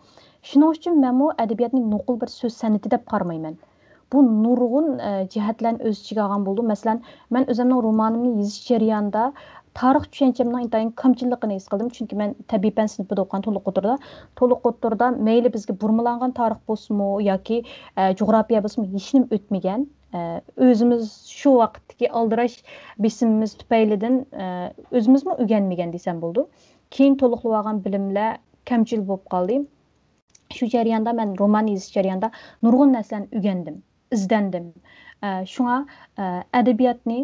شۇنىڭ ئۈچۈن مەنمۇ ئەدەبىياتنى نوقۇل بىر سۆز سەنئىتى دەپ قارىمايمەن. بۇ نۇرغۇن، ئە، جەھەتلەرنى ئۆز ئىچىگە ئالغان بولىدۇ. مەسىلەن، مەن ئۆزۈمنىڭ رومانىمنى يېزىش جەريانىدا تارىخ چۈشەنچەمنىڭ ئىنتايىن كامچىللىقىنى ھېس قىلدىم. چۈنكى مەن تەبىئىي پەن سىنىپىدا ئوقۇغان تولۇق ئوتتۇرىدا، تولۇق ئوتتۇرىدا مەيلى بىزگە بۇرمىلاڭغان تارىخ بولسىمۇ ياكى، ئە، جۇغراپىيە بولسىمۇ ھېچنېمە ئۆتمىگەن. ئە، ئۆزىمىز شۇ ۋاقىتتىكى ئالدىراش بېسىمىمىز تۈپەيلىدىن، ئە، ئۆزىمىزمۇ ئۆگەنمىگەن دېسەم بولىدۇ. كېيىن تولۇقلىۋالغان بىلىملەر كەمچىل بولۇپ قالدى. شۇ جەرياندا مەن رومان يېزىش جەريانىدا نۇرغۇن نەرسىلەرنى ئۆگەندىم، ئىزدەندىم. ئە، شۇڭا، ئە، ئەدەبىياتنى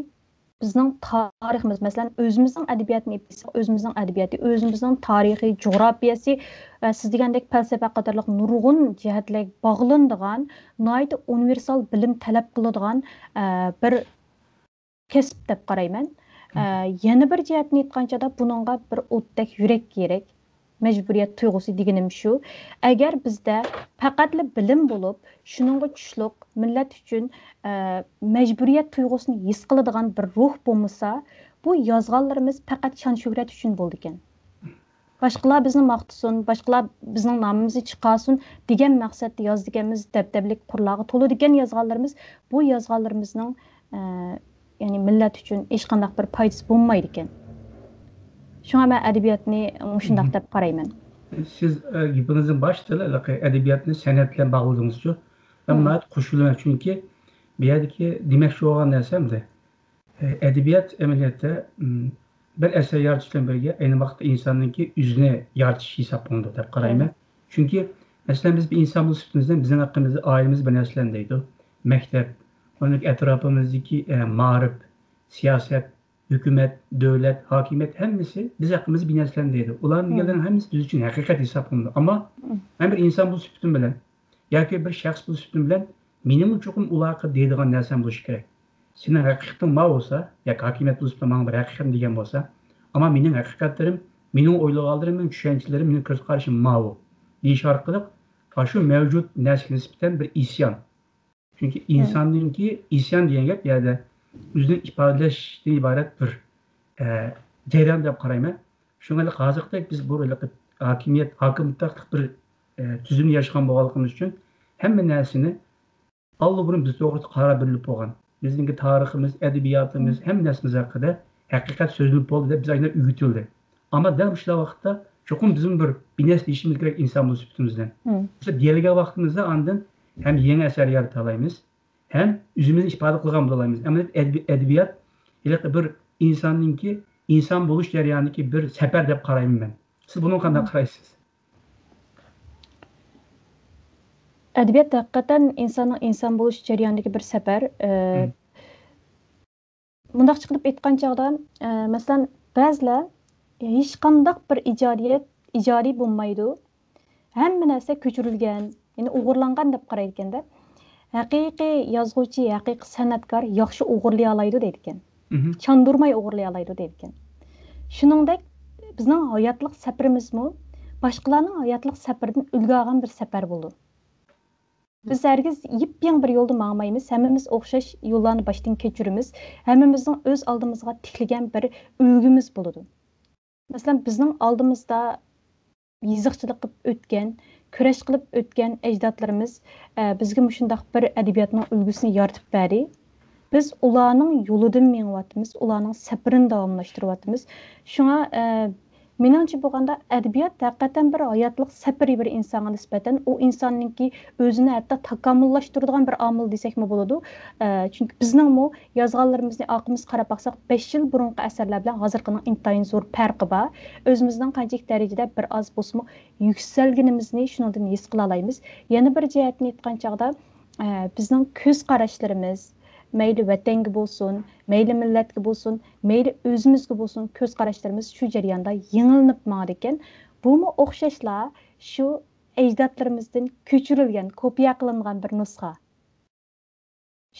بىزنىڭ تارىخىمىز، مەسىلەن، ئۆزىمىزنىڭ ئەدەبىياتىنى ئېلىپ ئېيتساق، ئۆزىمىزنىڭ ئەدەبىياتى، ئۆزىمىزنىڭ تارىخى، جۇغراپىيەسى، ئە، سىز دېگەندەك پەلسەپە قاتارلىق نۇرغۇن جەھەتلەرگە باغلىنىدىغان، ناھايىتى ئۇنىۋېرسال بىلىم تەلەپ قىلىدىغان، ئە، بىر كەسىپ دەپ قارايمەن. ئە، يەنە بىر جەھەتتىن ئېيتقان چاغدا بۇنىڭغا بىر ئوتتەك يۈرەك كېرەك. مەجبۇرىيەت تۇيغۇسى دېگىنىم شۇ. ئەگەر بىزدە پەقەتلا بىلىم بولۇپ، شۇنىڭغا چۈشلۈق مىللەت ئۈچۈن، ئە، مەجبۇرىيەت تۇيغۇسىنى ھېس قىلىدىغان بىر روھ بولمىسا، بۇ يازغانلىرىمىز پەقەت شان-شۆھرەت ئۈچۈن بولىدىكەن. باشقىلار بىزنى ماختىسۇن، باشقىلار بىزنىڭ نامىمىزنى چىقارسۇن دېگەن مەقسەتتە يازىدىكەنمىز، دەبدەبىلىك قۇرلارغا تولىدىكەن يازغانلىرىمىز. بۇ يازغانلىرىمىزنىڭ، ئە، يەنى مىللەت ئۈچۈن ھېچقانداق بىر پايدىسى بولمايدىكەن. شۇڭا مەن ئەدەبىياتنى مۇشۇنداق دەپ قارايمەن. سىز، ئە، گېپىڭىزنىڭ باشىدا ھېلىقى ئەدەبىياتنى سەنئەت بىلەن باغلىدىڭىزچۇ؟ مەن ناھايىتى قوشۇلىمەن، چۈنكى بۇ يەردىكى دېمەكچى بولغان نەرسەم دە، ئە، ئەدەبىيات ئەمەلىيەتتە، م، بىر ئەسەر يارىتىش بىلەن بىرگە ئەينى ۋاقىتتا ئىنساننىڭكى ئۆزىنى يارىتىش ھېسابلىنىدۇ دەپ قارايمەن. چۈنكى، مەسىلەن، بىز بىر ئىنسان بولۇش سۈپىتىمىزدىن بىزنىڭ ھەققىمىزدە ئائىلىمىز بىر نەرسىلەرنى دەيدۇ. مەكتەپ، ئۇنىڭ ئەتراپىمىزدىكى، ئە، مائارىپ، سىياسەت، ھۆكۈمەت، دۆلەت، ھاكىمىيەت ھەممىسى بىز ھەققىمىزدە بىر نەرسىلەرنى دەيدۇ. ئۇلارنى دېگەنلەرنىڭ ھەممىسى بىز ئۈچۈن ھەقىقەت ھېسابلىنىدۇ. ئەمما مەن بىر ئىنسان بولۇش سۈپىتىم بىلەن ياكى بىر شەخس بولۇش سۈپىتىم بىلەن مېنىڭمۇ چوقۇم ئۇلارغا دەيدىغان نەرسەم بولۇشى كېرەك. سېنىڭ ھەقىقىتىڭ ماۋۇ بولسا، ياكى ھاكىمىيەت بولۇش سۈپىتىم ماڭا بىر ھەقىقەتنى دېگەن بولسا، ئەمما مېنىڭ ھەقىقەتلىرىم، مېنىڭ ئويلىغانلىرىم، مېنىڭ چۈشەنچىلىرىم، مېنىڭ كۆز قارىشىم ماۋۇ دېيىش ئارقىلىق ئاشۇ مەۋجۇت نەرسىگە نىسبەتەن بىر ئىسيان. چۈنكى ئىنساننىڭكى ئىسيان دېگەن گەپ يەردە ئۆزىنى ئىپادىلەشتىن ئىبارەت بىر، ئە، جەريان دەپ قارايمەن. شۇڭا ھېلىقى ھازىرقىدەك بىز بۇ ھېلىقى ھاكىمىيەت، ھاكىم مۇتلەقلىق بىر، ئە، تۈزۈمدە ياشىغان بولغانلىقىمىز ئۈچۈن ھەممە نەرسىنى ئاللىبۇرۇن بىز توغرىسىدا قارار بېرىلىپ بولغان. بىزنىڭكى تارىخىمىز، ئەدەبىياتىمىز، ھەممە نەرسىمىز ھەققىدە ھەقىقەت سۆزلىنىپ بولدى دەپ بىز ئاينا ئۆگىتىلدى. ئەمما دەل مۇشۇنداق ۋاقىتتا چوقۇم بىزمۇ بىر، بىر نەرسە دېيىشىمىز كېرەك ئىنسان بولۇش سۈپىتىمىزدىن. بىز دېيەلىگەن ۋاقتىمىزدا ئاندىن ھەم يېڭى ئەسەر يارىتالايمىز، ھەم ئۆزىمىزنى ئىپادە قىلغان بولالايمىز. ئەمەلىيەتتە ئەدەبىي-، ئەدەبىيات ھېلىقى بىر ئىنساننىڭكى ئىنسان بولۇش جەريانىدىكى بىر سەپەر دەپ قارايمەن مەن. سىز بۇنىڭغا قانداق قارايسىز؟ ئەدەبىيات ھەقىقەتەن ئىنساننىڭ ئىنسان بولۇش جەريانىدىكى بىر سەپەر. ئە، مۇنداقچە قىلىپ ئېيتقان چاغدا، ئە، مەسىلەن، بەزىلەر ھېچقانداق بىر ئىجادىيەت، ئىجادىي بولمايدۇ. ھەممە نەرسە كۆچۈرۈلگەن، يەنى ئوغرىلانغان دەپ قارايدىكەن-دە. ھەقىقىي يازغۇچى، ھەقىقىي سەنئەتكار ياخشى ئوغرىلىيالايدۇ دەيدىكەن. چاندۇرماي ئوغرىلىيالايدۇ دەيدىكەن. شۇنىڭدەك بىزنىڭ ھاياتلىق سەپىرىمىزمۇ باشقىلارنىڭ ھاياتلىق سەپىرىدىن ئۈلگە ئالغان بىر سەپەر بولىدۇ. بىز ھەرگىز يېپيېڭى بىر يولدا ماڭمايمىز، ھەممىمىز ئوخشاش يوللارنى باشتىن كەچۈرىمىز، ھەممىمىزنىڭ ئۆز ئالدىمىزغا تىكلىگەن بىر ئۈلگىمىز بولىدۇ. مەسىلەن، بىزنىڭ ئالدىمىزدا يېزىقچىلىق قىلىپ ئۆتكەن، كۈرەش قىلىپ ئۆتكەن ئەجدادلىرىمىز، ئە، بىزگە مۇشۇنداق بىر ئەدەبىياتنىڭ ئۈلگىسىنى يارىتىپ بەردى. بىز ئۇلارنىڭ يولىدىن مېڭىۋاتىمىز، ئۇلارنىڭ سەپىرىنى داۋاملاشتۇرۇۋاتىمىز. شۇڭا، ئە، مېنىڭچە بولغاندا، ئەدەبىيات ھەقىقەتەن بىر ھاياتلىق سەپىرى بىر ئىنسانغا نىسبەتەن. ئۇ ئىنساننىڭكى ئۆزىنى ھەتتا تاكامۇللاشتۇرىدىغان بىر ئامىل دېسەكمۇ بولىدۇ. ئە، چۈنكى بىزنىڭمۇ يازغانلىرىمىزنى ئارقىمىزغا قاراپ باقساق، بەش يىل بۇرۇنقى ئەسەرلەر بىلەن ھازىرقىنىڭ ئىنتايىن زور پەرقى بار. ئۆزىمىزنىڭ قانچىلىك دەرىجىدە بىر ئاز بولسىمۇ يۈكسەلگىنىمىزنى شۇنىڭدىن ھېس قىلالايمىز. يەنە بىر جەھەتتىن ئېيتقان چاغدا، ئە، بىزنىڭ كۆز قاراشلىرىمىز، مەيلى ۋەتەنگە بولسۇن، مەيلى مىللەتكە بولسۇن، مەيلى ئۆزىمىزگە بولسۇن، كۆز قاراشلىرىمىز شۇ جەرياندا يېڭىلىنىپ ماڭىدىكەن. بۇمۇ ئوخشاشلا شۇ ئەجدادلىرىمىزدىن كۆچۈرۈلگەن، كوپىيە قىلىنغان بىر نۇسخا.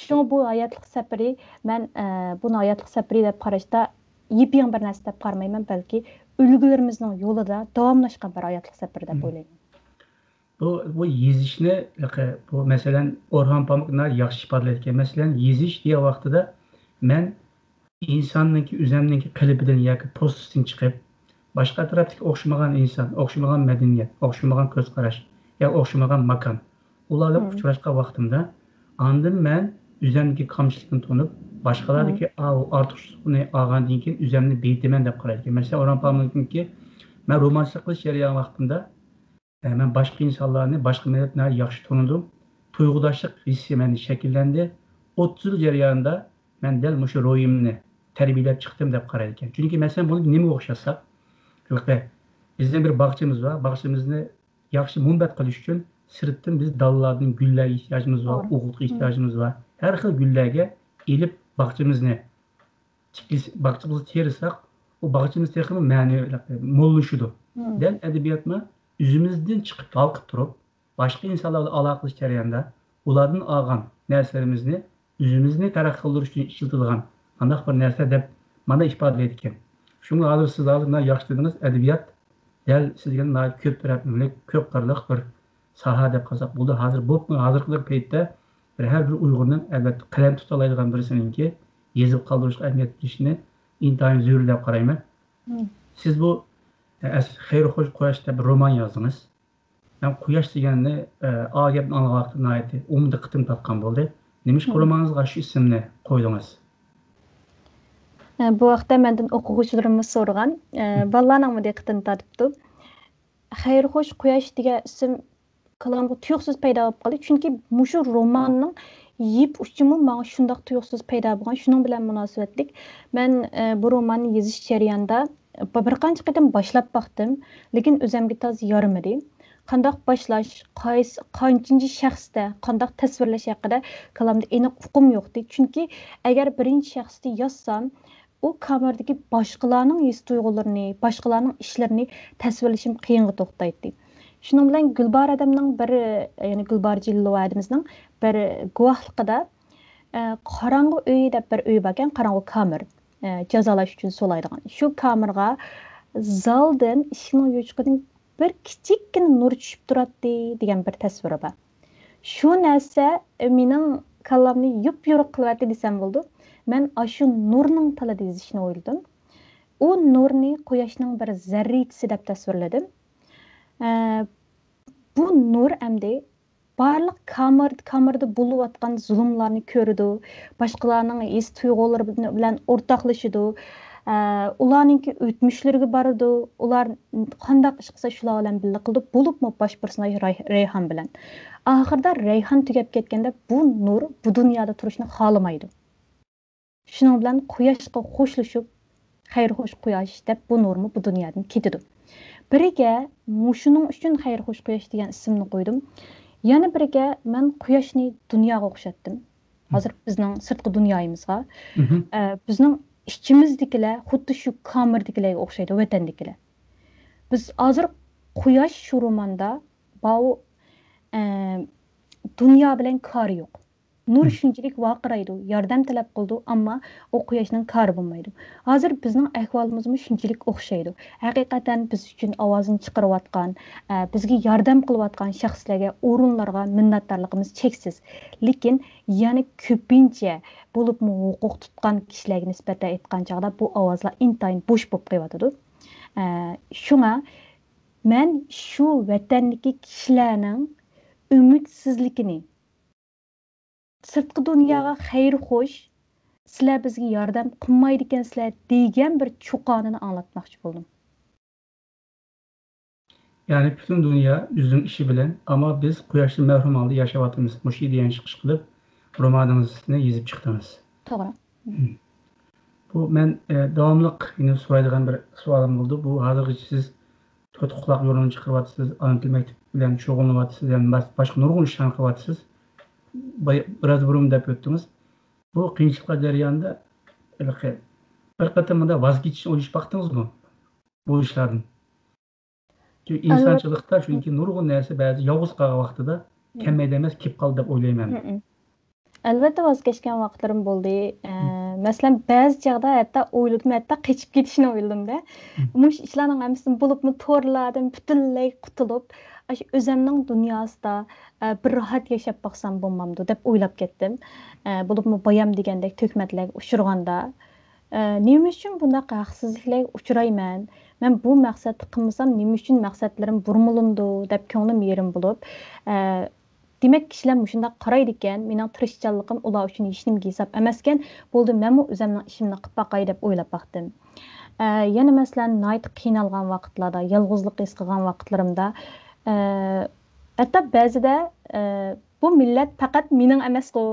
شۇڭا بۇ ھاياتلىق سەپىرى، مەن، ئە، بۇنى ھاياتلىق سەپىرى دەپ قاراشتا يېپيېڭى بىر نەرسە دەپ قارىمايمەن، بەلكى ئۈلگىلىرىمىزنىڭ يولىدا داۋاملاشقان بىر ھاياتلىق سەپىرى دەپ ئويلايمەن. بۇ، بۇ يېزىشنى، بۇ، مەسىلەن، ئورھان پامۇك ناھايىتى ياخشى ئىپادىلەيدىكەن. مەسىلەن، يېزىش دېگەن ۋاقتىدا مەن ئىنساننىڭكى، ئۆزەمنىڭكى قېلىپىدىن ياكى پوستىسىدىن چىقىپ، باشقا ئەتراپتىكى ئوخشىمىغان ئىنسان، ئوخشىمىغان مەدەنىيەت، ئوخشىمىغان كۆز قاراش يا ئوخشىمىغان ماكان، ئۇلار بىلەن ئۇچراشقان ۋاقتىمدا، ئاندىن مەن ئۆزەمنىڭكى كامچىلىقنى تونۇپ، باشقىلاردىكى ئا-، ئۇ ئارتۇقچىلىقنى ئالغاندىن كېيىن ئۆزەمنى بېيىتىمەن دەپ قارايدىكەن. مەسىلەن، ئورھان پامۇكنىڭكى مەن رومانچىلىق قىلىش جەريان ۋاقتىمدا، ئە، مەن باشقا ئىنسانلارنى، باشقا مىللەتنى ناھايىتى ياخشى تونۇدۇم. تۇيغۇداشلىق ھېسسى مەندە شەكىللەندى. ئوتتۇز يىل جەريانىدا مەن دەل مۇشۇ روھىمنى تەربىيەلەپ چىقتىم دەپ قارايدىكەن. چۈنكى، مەسىلەن، بۇنى نېمىگە ئوخشاتساق، ھېلىقى بىزنىڭ بىر باغچىمىز بار. باغچىمىزنى ياخشى مۇنبەت قىلىش ئۈچۈن سىرتتىن بىز دالىلاردىن گۈللەرگە ئېھتىياجىمىز بار، ئوغۇتقا ئېھتىياجىمىز بار. ھەر خىل گۈللەرگە ئېلىپ باغچىمىزنى تىكلىس-، باغچىمىزغا تېرىساق، ئۇ باغچىمىز تېخىمۇ مەنىۋى موللىشىدۇ. دەل ئەدەبىياتمۇ ئۆزىمىزدىن چىقىپ، ھالقىپ تۇرۇپ، باشقا ئىنسانلار بىلەن ئالاقىلىشىش جەريانىدا ئۇلاردىن ئالغان نەرسىلىرىمىزنى ئۆزىمىزنى تەرەققىي قىلدۇرۇش ئۈچۈن ئىشلىتىدىغان قانداق بىر نەرسە دەپ مانا ئىپادىلەيدىكەن. شۇڭا ھازىر سىز ھازىر مانا ياخشى دېدىڭىز، ئەدەبىيات دەل سىز دېگەن ناھايىتى كۆپ تەرەپلىمىلىك، كۆپ قىرلىق بىر ساھە دەپ قارىساق بولىدۇ. ھازىر بولۇپمۇ ھازىرقى پەيتتە بىر ھەر بىر ئۇيغۇرنىڭ ئەلۋەتتە قەلەم تۇتالايدىغان بىرسىنىڭكى يېزىپ قالدۇرۇشقا ئەھمىيەت بېرىشىنى ئىنتايىن زۆرۈر دەپ قارايمەن. سىز بۇ، ئە، ئەس-، خەير خوش قۇياش دەپ بىر رومان يازدىڭىز. مەن قۇياش دېگەننى، ئە، ئا گەپنى ئاڭلىغان ۋاقىتتا ناھايىتى ئومۇمىي دىققىتىمنى تارتقان بولدى. نېمىشقا رومانىڭىزغا شۇ ئىسىمنى قويدىڭىز؟ ئە، بۇ ھەقتە مەندىن ئوقۇغۇچىلىرىممۇ سورىغان. ئە، بالىلارنىڭمۇ دىققىتىنى تارتىپتۇ. خەير خوش قۇياش دېگەن ئىسىم كاللامغا تۇيۇقسىز پەيدا بولۇپ قالدى. چۈنكى مۇشۇ روماننىڭ يىپ ئۇچىمۇ ماڭا شۇنداق تۇيۇقسىز پەيدا بولغان. شۇنىڭ بىلەن مۇناسىۋەتلىك مەن، ئە، بۇ روماننى يېزىش جەريانىدا بىر قانچە قېتىم باشلاپ باقتىم، لېكىن ئۆزۈمگە تازا يارىمىدى. قانداق باشلاش، قايسى، قانچىنچى شەخستە قانداق تەسۋىرلەش ھەققىدە كاللامدا ئېنىق ئۇقۇم يوقتى. چۈنكى ئەگەر بىرىنچى شەخستە يازسام، ئۇ كامېردىكى باشقىلارنىڭ ھېس تۇيغۇلىرىنى، باشقىلارنىڭ ئىشلىرىنى تەسۋىرلىشىم قىيىنغا توختايتتى. شۇنىڭ بىلەن گۈلبارە ھەدەمنىڭ بىر، يەنى گۈلبارە جېلىلوۋا ھەدىمىزنىڭ بىر گۇۋاھلىقىدا، ئە، قاراڭغۇ ئۆي دەپ بىر ئۆي باركەن، قاراڭغۇ كامېر، ئە، جازالاش ئۈچۈن سولايدىغان. شۇ كامېرغا زالدىن ئىشىكنىڭ يوچۇقىدىن بىر كىچىككىنە نۇر چۈشۈپ تۇراتتى دېگەن بىر تەسۋىرى بار. شۇ نەرسە مېنىڭ كاللامنى يۇپيورۇق قىلىۋەتتى دېسەم بولىدۇ. مەن ئاشۇ نۇرنىڭ تىلىدا يېزىشنى ئويلىدىم. ئۇ نۇرنى قۇياشنىڭ بىر زەررىچىسى دەپ تەسۋىرلىدىم. ئە، بۇ نۇر ئەمدى بارلىق كامېر-، كامېردا بولۇۋاتقان زۇلۇملارنى كۆرىدۇ، باشقىلارنىڭ ھېس تۇيغۇلىرى بىلەن ئورتاقلىشىدۇ. ئە، ئۇلارنىڭكى ئۆتمۈشلىرىگە بارىدۇ، ئۇلار قانداق ئىش قىلسا شۇلار بىلەن بىللە قىلىدۇ، بولۇپمۇ باش پېرسوناژ راي-، رەيھان بىلەن. ئاخىرىدا رەيھان تۈگەپ كەتكەندە بۇ نۇر بۇ دۇنيادا تۇرۇشنى خالىمايدۇ. شۇنىڭ بىلەن قۇياشقا خوشلىشىپ، خەير خوش قۇياش دەپ بۇ نۇرمۇ بۇ دۇنيادىن كېتىدۇ. بىرىگە مۇشۇنىڭ ئۈچۈن خەير خوش قۇياش دېگەن ئىسىمنى قويدۇم. يەنە بىرىگە مەن قۇياشنى دۇنياغا ئوخشاتتىم. ھازىر بىزنىڭ سىرتقى دۇنيايىمىزغا، ئە، بىزنىڭ ئىچىمىزدىكىلەر خۇددى شۇ كامېردىكىلەرگە ئوخشايدۇ، ۋەتەندىكىلەر. بىز ھازىر قۇياش شۇ روماندا باۋۇ، ئە، دۇنيا بىلەن كارى يوق. نۇر شۇنچىلىك ۋارقىرايدۇ، ياردەم تەلەپ قىلىدۇ، ئەمما ئۇ قۇياشنىڭ كارى بولمايدۇ. ھازىر بىزنىڭ ئەھۋالىمىزمۇ شۇنچىلىك ئوخشايدۇ. ھەقىقەتەن بىز ئۈچۈن ئاۋازىنى چىقىرىۋاتقان، ئە، بىزگە ياردەم قىلىۋاتقان شەخسلەرگە، ئورۇنلارغا مىننەتدارلىقىمىز چەكسىز. لېكىن يەنە كۆپىنچە، بولۇپمۇ ھوقۇق تۇتقان كىشىلەرگە نىسبەتەن ئېيتقان چاغدا بۇ ئاۋازلار ئىنتايىن بوش بولۇپ قېلىۋاتىدۇ. ئە، شۇڭا مەن شۇ ۋەتەندىكى كىشىلەرنىڭ ئۈمىدسىزلىكىنى، سىرتقى دۇنياغا خەير خوش، سىلەر بىزگە ياردەم قىلمايدىكەنسىلەر دېگەن بىر چۇقانىنى ئاڭلاتماقچى بولدۇم. يەنى پۈتۈن دۇنيا ئۆزىنىڭ ئىشى بىلەن، ئەمما بىز قۇياشتىن مەھرۇم ھالدا ياشاۋاتىمىز. مۇشۇ دېگەن چىقىش قىلىپ، رومانىڭىزنى يېزىپ چىقتىڭىز. توغرا. بۇ مەن، ئە، داۋاملىق يەنە سورايدىغان بىر سوئالىم بولدى. بۇ ھازىرغىچە سىز تۆت قۇلاق يولىنى چىقىرىۋاتىسىز، ئانا تىل مەكتىپى بىلەن شۇغۇللىنىۋاتىسىز، يەنە باش-، باشقا نۇرغۇن ئىشلارنى قىلىۋاتىسىز. باي-، بىراز بۇرۇن دەپ ئۆتتىڭىز. بۇ قىيىنچىلىقلار جەريانىدا ھېلىقى بىر قېتىم مۇنداق ۋاز كېچىشنى ئويلىشىپ باقتىڭىزمۇ بۇ ئىشلاردىن؟ چۈنكى ئىنسانچىلىقتا، چۈنكى نۇرغۇن نەرسە بەزى يالغۇز قالغان ۋاقتىدا كەلمەيدۇ ئەمەس، كېلىپ قالدى دەپ ئويلايمەن. ئەلۋەتتە، ۋاز كەچكەن ۋاقىتلىرىم بولدى. ئە، مەسىلەن، بەزى چاغدا ھەتتا ئويلىدىم، ھەتتا قېچىپ كېتىشنى ئويلىدىمدە. مۇشۇ ئىشلارنىڭ ھەممىسىدىن، بولۇپمۇ تورلاردىن پۈتۈنلەي قۇتۇلۇپ، ئاشۇ ئۆزەمنىڭ دۇنياسىدا، ئە، بىر راھەت ياشاپ باقسام بولمامدۇ دەپ ئويلاپ كەتتىم. ئە، بولۇپمۇ بايام دېگەندەك تۆھمەتلەرگە ئۇچرىغاندا، ئە، نېمە ئۈچۈن بۇنداق ھەقسىزلىكلەرگە ئۇچرايمەن؟ مەن بۇ مەقسەتنى قىلمىسام، نېمە ئۈچۈن مەقسەتلىرىم بۇرمىلىنىدۇ دەپ كۆڭلۈم يېرىم بولۇپ، ئە، دېمەك، كىشىلەر مۇشۇنداق قارايدىكەن، مېنىڭ تىرىشچانلىقىم ئۇلار ئۈچۈن ھېچنېمىگە ھېساب ئەمەسكەن، بولدى، مەنمۇ ئۆزەمنىڭ ئىشىمنى قىپ باقاي دەپ ئويلاپ باقتىم. ئە، يەنە مەسىلەن، ناھايىتى قىينالغان ۋاقىتلاردا، يالغۇزلۇق ھېس قىلغان ۋاقىتلىرىمدا، ئە، ھەتتا بەزىدە، ئە، بۇ مىللەت پەقەت مېنىڭ ئەمەسقۇ،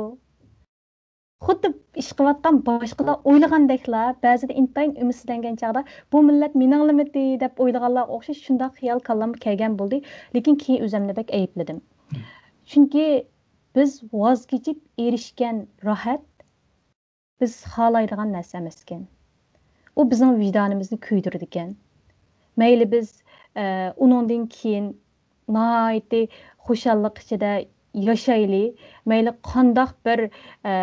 خۇددى ئىش قىلىۋاتقان باشقىلار ئويلىغاندەكلا، بەزىدە ئىنتايىن ئۈمىدسىزلەنگەن چاغدا، بۇ مىللەت مېنىڭلىمىدى دەپ ئويلىغانلارغا ئوخشاش شۇنداق خىيال كاللامغا كەلگەن بولدى. لېكىن كېيىن ئۆزۈمنى بەك ئەيىبلىدىم. چۈنكى بىز ۋاز كېچىپ ئېرىشكەن راھەت بىز خالايدىغان نەرسە ئەمەسكەن. ئۇ بىزنىڭ ۋىجدانىمىزنى كۆيدۈرىدىكەن. مەيلى بىز ئە، ئۇنىڭدىن كېيىن ناھايىتى خۇشاللىق ئىچىدە ياشايلى، مەيلى قانداق بىر ئە،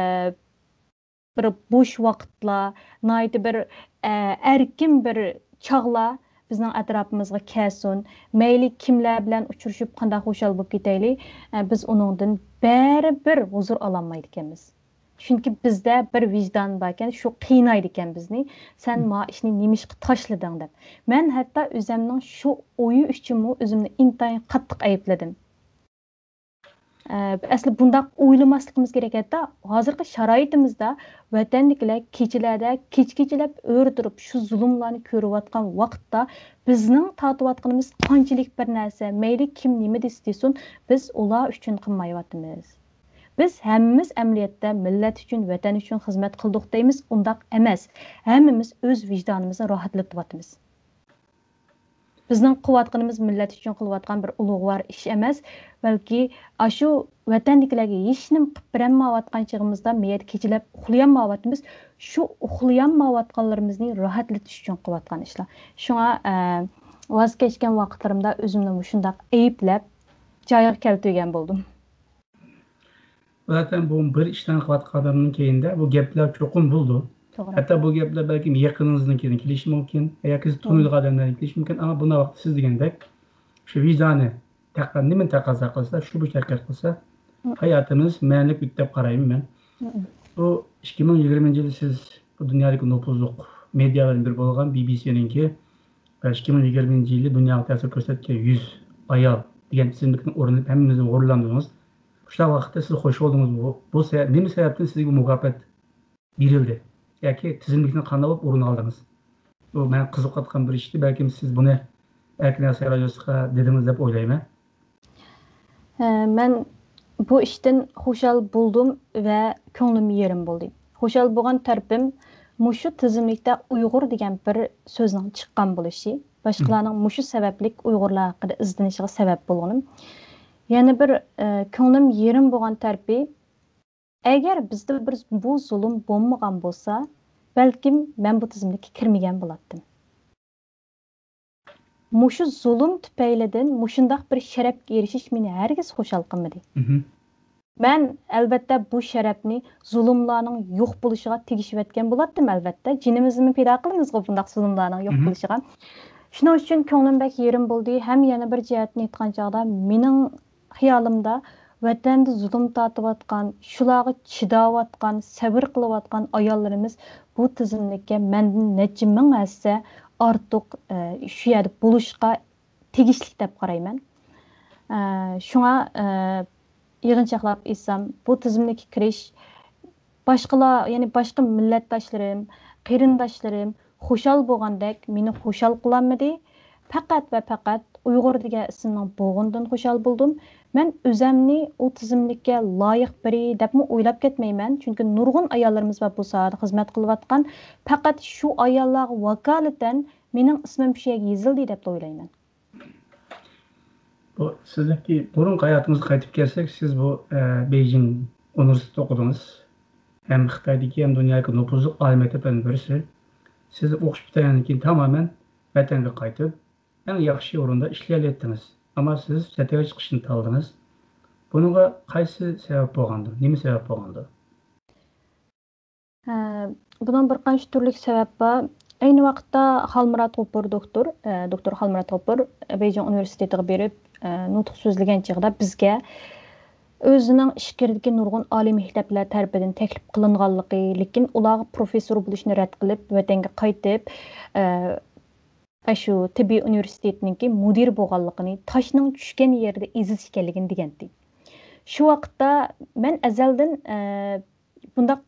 بىر بوش ۋاقىتلار، ناھايىتى بىر ئە، ئەركىن بىر چاغلار بىزنىڭ ئەتراپىمىزغا كەلسۇن، مەيلى كىملەر بىلەن ئۇچرىشىپ قانداق خۇشال بولۇپ كېتەيلى، ئە، بىز ئۇنىڭدىن بەرىبىر ھۇزۇر ئالالمايدىكەنمىز. چۈنكى بىزدە بىر ۋىجدان باركەن، شۇ قىينايدىكەن بىزنى. سەن ما ئىشنى نېمىشقا تاشلىدىڭ دەپ. مەن ھەتتا ئۆزەمنىڭ شۇ ئويى ئۈچۈنمۇ ئۆزۈمنى ئىنتايىن قاتتىق ئەيىبلىدىم. ئە، ئەسلى بۇنداق ئويلىماسلىقىمىز كېرەك. ھەتتا ھازىرقى شارائىتىمىزدا ۋەتەندىكىلەر كېچىلەردە كېچە-كېچىلەپ ئۆرە تۇرۇپ شۇ زۇلۇملارنى كۆرۈۋاتقان ۋاقىتتا بىزنىڭ تارتىۋاتقىنىمىز قانچىلىك بىر نەرسە، مەيلى كىم نېمە دېسە دېسۇن، بىز ئۇلار ئۈچۈن قىلمايۋاتىمىز. بىز ھەممىمىز ئەمەلىيەتتە مىللەت ئۈچۈن، ۋەتەن ئۈچۈن خىزمەت قىلدۇق دەيمىز، ئۇنداق ئەمەس. ھەممىمىز ئۆز ۋىجدانىمىزنى راھەتلىتىۋاتىمىز. بىزنىڭ قىلىۋاتقىنىمىز مىللەت ئۈچۈن قىلىۋاتقان بىر ئۇلۇغۋار ئىش ئەمەس، بەلكى ئاشۇ ۋەتەندىكىلەرگە ھېچنېمە قىلىپ بېرەلمەيۋاتقان چېغىمىزدا، مەيەردە كېچىلەپ ئۇخلىيالمايۋاتىمىز، شۇ ئۇخلىيالمايۋاتقانلىرىمىزنى راھەتلىتىش ئۈچۈن قىلىۋاتقان ئىشلار. شۇڭا، ئە، ۋاز كەچكەن ۋاقىتلىرىمدا ئۆزۈمنى مۇشۇنداق ئەيىبلەپ، جايىغا كەلتۈرگەن بولدۇم. زاتەن بۇ بىر ئىشلارنى قىلىۋاتقاندىن كېيىندە بۇ گەپلەر چوقۇم بولىدۇ. توغرا. ھەتتا بۇ گەپلەر بەلكىم يېقىنىڭىزنىڭكىدىن كېلىشى مۇمكىن، ياكى سىز تونۇيدىغان ئادەملەردىن كېلىشى مۇمكىن، ئەمما بۇنداق ۋاقىتتا سىز دېگەندەك شۇ ۋىجدانى تەقە-، نېمىنى تەقەززا قىلسا، شۇ بۇ ھەرىكەت قىلسا، ھاياتىمىز مەنىلىك ئۆتتى دەپ قارايمەن مەن. بۇ ئىككى مىڭ يىگىرمىنچى يىلى سىز بۇ دۇنيادىكى نوپۇزلۇق مېدىيالارنىڭ بىرى بولغان بى بى سىنىڭكى ئىككى مىڭ يىگىرمىنچى يىلى دۇنياغا تەسىر كۆرسەتكەن يۈز ئايال دېگەن تىزىملىكتىن ئورۇن ئېلىپ ھەممىمىزنى غۇرۇرلاندۇردىڭىز. شۇنداق ۋاقىتتا سىز خوش بولدىڭىزمۇ؟ بۇ سە-، نېمە سەۋەبتىن سىزگە مۇكاپات بېرىلدى؟ ياكى تىزىملىكتىن قانداق بولۇپ ئورۇن ئالدىڭىز؟ بۇ مەن قىزىقىۋاتقان بىر ئىشتى، بەلكىم سىز بۇنى ئەركىن ئاسىيا رادىيوسىغا دېدىڭىز دەپ ئويلايمەن. ھە، مەن بۇ ئىشتىن خۇشال بولدۇم ۋە كۆڭلۈم يېرىم بولدى. خۇشال بولغان تەرىپىم مۇشۇ تىزىملىكتە ئۇيغۇر دېگەن بىر سۆزنىڭ چىققان بولۇشى، باشقىلارنىڭ مۇشۇ سەۋەبلىك ئۇيغۇرلار ھەققىدە ئىزدىنىشىغا سەۋەب بولغىنىم. يەنە بىر، ئە، كۆڭلۈم يېرىم بولغان تەرىپى، ئەگەر بىزدە بىر بۇ زۇلۇم بولمىغان بولسا، بەلكىم مەن بۇ تىزىملىككە كىرمىگەن بولاتتىم. مۇشۇ زۇلۇم تۈپەيلىدىن مۇشۇنداق بىر شەرەپكە ئېرىشىش مېنى ھەرگىز خۇشال قىلمىدى. مەن، ئەلۋەتتە، بۇ شەرەپنى زۇلۇملارنىڭ يوق بولۇشىغا تېگىشىۋەتكەن بولاتتىم، ئەلۋەتتە. جېنىمىزنىمۇ پىدا قىلىمىزغۇ بۇنداق زۇلۇملارنىڭ يوق بولۇشىغا. شۇنىڭ ئۈچۈن كۆڭلۈم بەك يېرىم بولدى ھەم يەنە بىر جەھەتتىن ئېيتقان چاغدا مېنىڭ خىيالىمدا ۋەتەندە زۇلۇم تارتىۋاتقان، شۇلارغا چىداۋاتقان، سەۋر قىلىۋاتقان ئاياللىرىمىز بۇ تىزىملىككە مەندىن نەچچە مىڭ ھەسسە ئارتۇق، ئە، شۇ يەردە بولۇشقا تېگىشلىك دەپ قارايمەن. ئە، شۇڭا، ئە، يىغىنچاقلاپ ئېيتسام، بۇ تىزىملىككە كىرىش باشقىلار، يەنى باشقا مىللەتداشلىرىم، قېرىنداشلىرىم خۇشال بولغاندەك مېنى خۇشال قىلالمىدى. پەقەت ۋە پەقەت ئۇيغۇر دېگەن ئىسىمنىڭ بولغىنىدىن خۇشال بولدۇم. مەن ئۆزەمنى ئۇ تىزىملىككە لايىق بىرى دەپمۇ ئويلاپ كەتمەيمەن، چۈنكى نۇرغۇن ئاياللىرىمىز بار بۇ ساھەدە خىزمەت قىلىۋاتقان. پەقەت شۇ ئاياللارغا ۋاكالىتەن مېنىڭ ئىسمىم شۇ يەرگە يېزىلدى دەپلا ئويلايمەن. بۇ سىزنىڭكى بۇرۇنقى ھاياتىڭىزغا قايتىپ كەلسەك، سىز بۇ، ئە، بېيجىڭ ئۇنىۋېرسىتېتىدا ئوقۇدىڭىز. ھەم خىتايدىكى، ھەم دۇنيادىكى نوپۇزلۇق ئالىي مەكتەپلەردىن بىرسى. سىز ئوقۇش پۈتتۈرگەندىن كېيىن تامامەن ۋەتەنگە قايتىپ، ئەڭ ياخشى ئورۇندا ئىشلىيەلەيتتىڭىز. ئەمما سىز چەت ئەلگە چىقىشنى تاللىدىڭىز. بۇنىڭغا قايسى سەۋەب بولغاندۇ؟ نېمە سەۋەب بولغاندۇ؟ ئە، بۇنىڭ بىر قانچە تۈرلۈك سەۋەب بار. ئەينى ۋاقىتتا خالمۇرات غوپۇر دوكتور، ئە، دوكتور خالمۇرات غوپۇر بېيجىڭ ئۇنىۋېرسىتېتىغا بېرىپ، ئە، نۇتۇق سۆزلىگەن چېغىدا بىزگە ئۆزىنىڭ ئىچكىرىدىكى نۇرغۇن ئالىي مەكتەپلەر تەرىپىدىن تەكلىپ قىلىنغانلىقى، لېكىن ئۇلارغا پروفېسسور بولۇشنى رەت قىلىپ، ۋەتەنگە قايتىپ، ئە، ئاشۇ تېببىي ئۇنىۋېرسىتېتنىڭكى مۇدىرى بولغانلىقىنى، تاشنىڭ چۈشكەن يېرىدە ئېزىز ئىكەنلىكىنى دېگەنتى. شۇ ۋاقىتتا مەن ئەزەلدىن، ئە، بۇنداق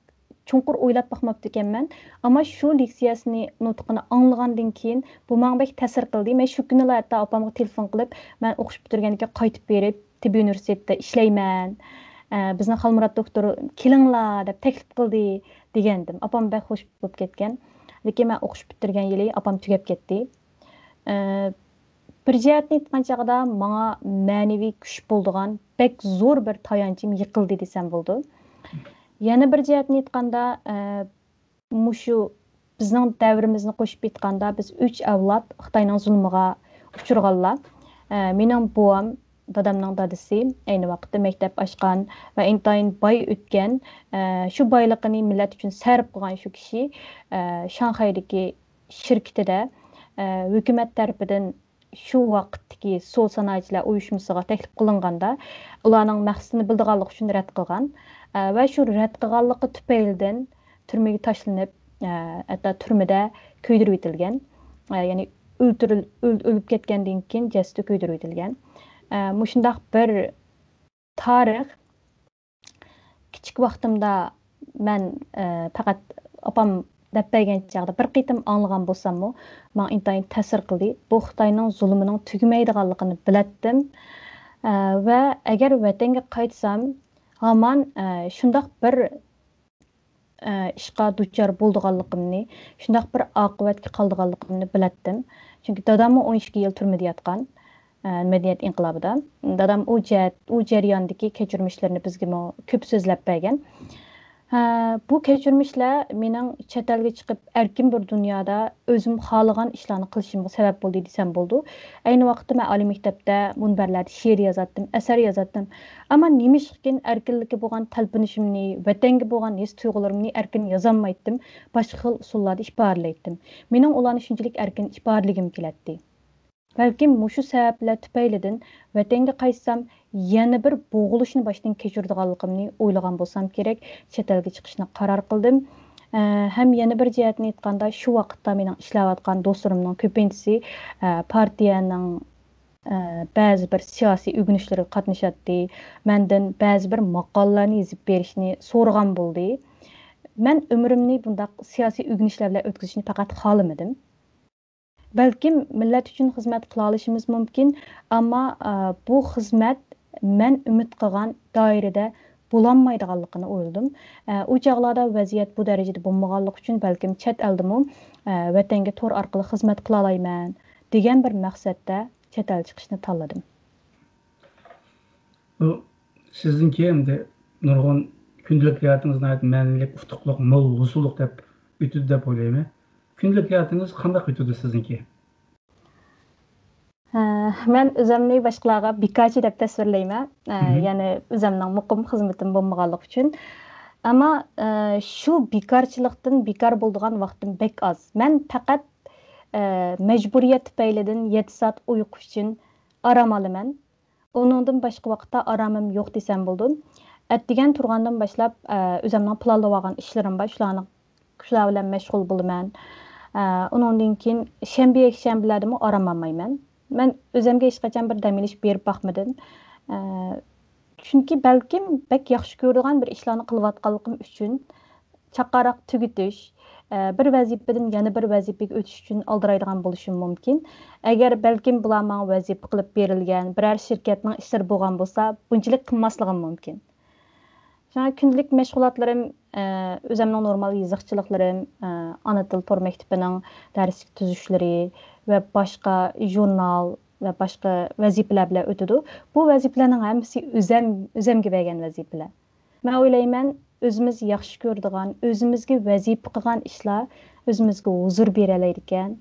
چوڭقۇر ئويلاپ باقماپتىكەنمەن. ئەمما شۇ لېكسىيەسىنى، نۇتقىنى ئاڭلىغاندىن كېيىن، بۇ ماڭا بەك تەسىر قىلدى. مەن شۇ كۈنىلا ھەتتا ئاپامغا تېلېفون قىلىپ، مەن ئوقۇش پۈتتۈرگەندىن كېيىن قايتىپ بېرىپ، تېببىي ئۇنىۋېرسىتېتتا ئىشلەيمەن. ئە، بىزنىڭ خالمۇرات دوكتور كېلىڭلار دەپ تەكلىپ قىلدى دېگەنتىم. ئاپام بەك خوش بولۇپ كەتكەن. لېكىن مەن ئوقۇش پۈتتۈرگەن يىلى ئاپام تۈگەپ كەتتى. ئە، بىر جەھەتتىن ئېيتقان چاغدا ماڭا مەنىۋى كۈچ بولىدىغان بەك زور بىر تايانچىم يىقىلدى دېسەم بولىدۇ. يەنە بىر جەھەتتىن ئېيتقاندا، ئە، مۇشۇ بىزنىڭ دەۋرىمىزنى قوشۇپ ئېيتقاندا، بىز ئۈچ ئەۋلاد خىتاينىڭ زۇلمىغا ئۇچرىغانلار. ئە، مېنىڭ بوۋام، دادامنىڭ دادىسى ئەينى ۋاقىتتا مەكتەپ ئاچقان ۋە ئىنتايىن باي ئۆتكەن، ئە، شۇ بايلىقىنى مىللەت ئۈچۈن سەرپ قىلغان شۇ كىشى، ئە، شاڭخەيدىكى شىركىتىدە، ئە، ھۆكۈمەت تەرىپىدىن شۇ ۋاقىتتىكى سول سانائەتچىلەر ئۇيۇشمىسىغا تەكلىپ قىلىنغاندا، ئۇلارنىڭ مەقسىتىنى بىلىدىغانلىقى ئۈچۈن رەت قىلغان. ئە، ۋە شۇ رەت قىلغانلىقى تۈپەيلىدىن تۈرمىگە تاشلىنىپ، ئە، ھەتتا تۈرمىدە كۆيدۈرۈۋېتىلگەن. ئە، يەنى ئۆلتۈرۈل-، ئۆل-، ئۆلۈپ كەتكەندىن كېيىن جەسىتى كۆيدۈرۈۋېتىلگەن. ئە، مۇشۇنداق بىر تارىخ كىچىك ۋاقتىمدا مەن، ئە، پەقەت ئاپام دەپ بەرگەن چاغدا بىر قېتىم ئاڭلىغان بولساممۇ، ماڭا ئىنتايىن تەسىر قىلدى. بۇ خىتاينىڭ زۇلۇمىنىڭ تۈگىمەيدىغانلىقىنى بىلەتتىم. ئە، ۋە ئەگەر ۋەتەنگە قايتسام، ھامان، ئە، شۇنداق بىر، ئە، ئىشقا دۇچار بولىدىغانلىقىمنى، شۇنداق بىر ئاقىۋەتكە قالىدىغانلىقىمنى بىلەتتىم. چۈنكى داداممۇ ئون ئىككى يىل تۈرمىدە ياتقان، ئە، مەدەنىيەت ئىنقىلابىدا. دادام ئۇ جەھەت، ئۇ جەرياندىكى كەچۈرمىشلىرىنى بىزگىمۇ كۆپ سۆزلەپ بەرگەن. ھە، بۇ كەچۈرمىشلەر مېنىڭ چەت ئەلگە چىقىپ، ئەركىن بىر دۇنيادا ئۆزۈم خالىغان ئىشلارنى قىلىشىمغا سەۋەب بولدى دېسەم بولىدۇ. ئەينى ۋاقىتتا مەن ئالىي مەكتەپتە مۇنبەرلەردە شېئىر يازاتتىم، ئەسەر يازاتتىم. ئەمما نېمىشقىكىن ئەركىنلىككە بولغان تەلپۈنۈشۈمنى، ۋەتەنگە بولغان ھېس تۇيغۇلىرىمنى ئەركىن يازالمايتتىم، باشقا خىل ئۇسۇللاردا ئىپادىلەيتتىم. مېنىڭ ئۇلارنى شۇنچىلىك ئەركىن ئىپادىلىگۈم كېلەتتى. بەلكىم مۇشۇ سەۋەبلەر تۈپەيلىدىن ۋەتەنگە قايتسام، يەنە بىر بوغۇلۇشنى باشتىن كەچۈرىدىغانلىقىمنى ئويلىغان بولسام كېرەك، چەت ئەلگە چىقىشنى قارار قىلدىم. ئە، ھەم يەنە بىر جەھەتتىن ئېيتقاندا، شۇ ۋاقىتتا مېنىڭ ئىشلەۋاتقان دوستلىرىمنىڭ كۆپىنچىسى، ئە، پارتىيەنىڭ، ئە، بەزى بىر سىياسىي ئۆگىنىشلىرىگە قاتنىشاتتى. مەندىن بەزى بىر ماقالىلەرنى يېزىپ بېرىشنى سورىغان بولدى. مەن ئۆمرۈمنى بۇنداق سىياسىي ئۆگىنىشلەر بىلەن ئۆتكۈزۈشنى پەقەت خالىمىدىم. بەلكىم مىللەت ئۈچۈن خىزمەت قىلالىشىمىز مۇمكىن، ئەمما، ئە، بۇ خىزمەت مەن ئۈمىد قىلغان دائىرىدە بولالمايدىغانلىقىنى ئويلىدىم. ئە، ئۇ چاغلاردا ۋەزىيەت بۇ دەرىجىدە بولمىغانلىقى ئۈچۈن بەلكىم چەت ئەلدىمۇ، ئە، ۋەتەنگە تور ئارقىلىق خىزمەت قىلالايمەن دېگەن بىر مەقسەتتە چەت ئەل چىقىشنى تاللىدىم. بۇ سىزنىڭكى ئەمدى نۇرغۇن كۈندىلىك ھاياتىڭىز ناھايىتى مەنىلىك، ئۇتۇقلۇق، مول، ھوسۇللۇق دەپ ئۆتىدۇ دەپ ئويلايمەن. كۈندىلىك ھاياتىڭىز قانداق ئۆتىدۇ سىزنىڭكى؟ ھە، مەن ئۆزۈمنى باشقىلارغا بىكارچى دەپ تەسۋىرلەيمەن. ئە، يەنى ئۆزۈمنىڭ مۇقىم خىزمىتىم بولمىغانلىقى ئۈچۈن. ئەمما، ئە، شۇ بىكارچىلىقتىن بىكار بولىدىغان ۋاقتىم بەك ئاز. مەن پەقەت، ئە، مەجبۇرىيەت تۈپەيلىدىن يەتتە سائەت ئۇيقۇ ئۈچۈن ئارام ئالىمەن. ئۇنىڭدىن باشقا ۋاقىتتا ئارامىم يوق دېسەم بولىدۇ. ئەتىگەن تۇرغاندىن باشلاپ، ئە، ئۆزۈمنىڭ پىلانلىۋالغان ئىشلىرىم بار، شۇلارنى، شۇلار بىلەن مەشغۇل بولىمەن. ئە، ئۇنىڭدىن كېيىن شەنبە، يەكشەنبىلەردىمۇ ئارام ئالمايمەن. مەن ئۆزۈمگە ھېچقاچان بىر دەم ئېلىش بېرىپ باقمىدىم. ئە، چۈنكى بەلكىم بەك ياخشى كۆرىدىغان بىر ئىشلارنى قىلىۋاتقانلىقىم ئۈچۈن چاققانراق تۈگىتىش، ئە، بىر ۋەزىپىدىن يەنە بىر ۋەزىپىگە ئۆتۈش ئۈچۈن ئالدىرايدىغان بولۇشۇم مۇمكىن. ئەگەر بەلكىم بۇلار ماڭا ۋەزىپە قىلىپ بېرىلگەن بىرەر شىركەتنىڭ ئىشلىرى بولغان بولسا، بۇنچىلىك قىلماسلىقىم مۇمكىن. شۇڭا كۈندىلىك مەشغۇلاتلىرىم، ئە، ئۆزۈمنىڭ نورمال يېزىقچىلىقلىرىم، ئە، ئانا تىل تور مەكتىپىنىڭ دەرسلىك تۈزۈشلىرى ۋە باشقا ژۇرنال ۋە باشقا ۋەزىپىلەر بىلەن ئۆتىدۇ. بۇ ۋەزىپىلەرنىڭ ھەممىسى ئۆزەم، ئۆزەمگە بەرگەن ۋەزىپىلەر. مەن ئويلايمەن، ئۆزىمىز ياخشى كۆرىدىغان، ئۆزىمىزگە ۋەزىپە قىلغان ئىشلار ئۆزىمىزگە ھۇزۇر بېرەلەيدىكەن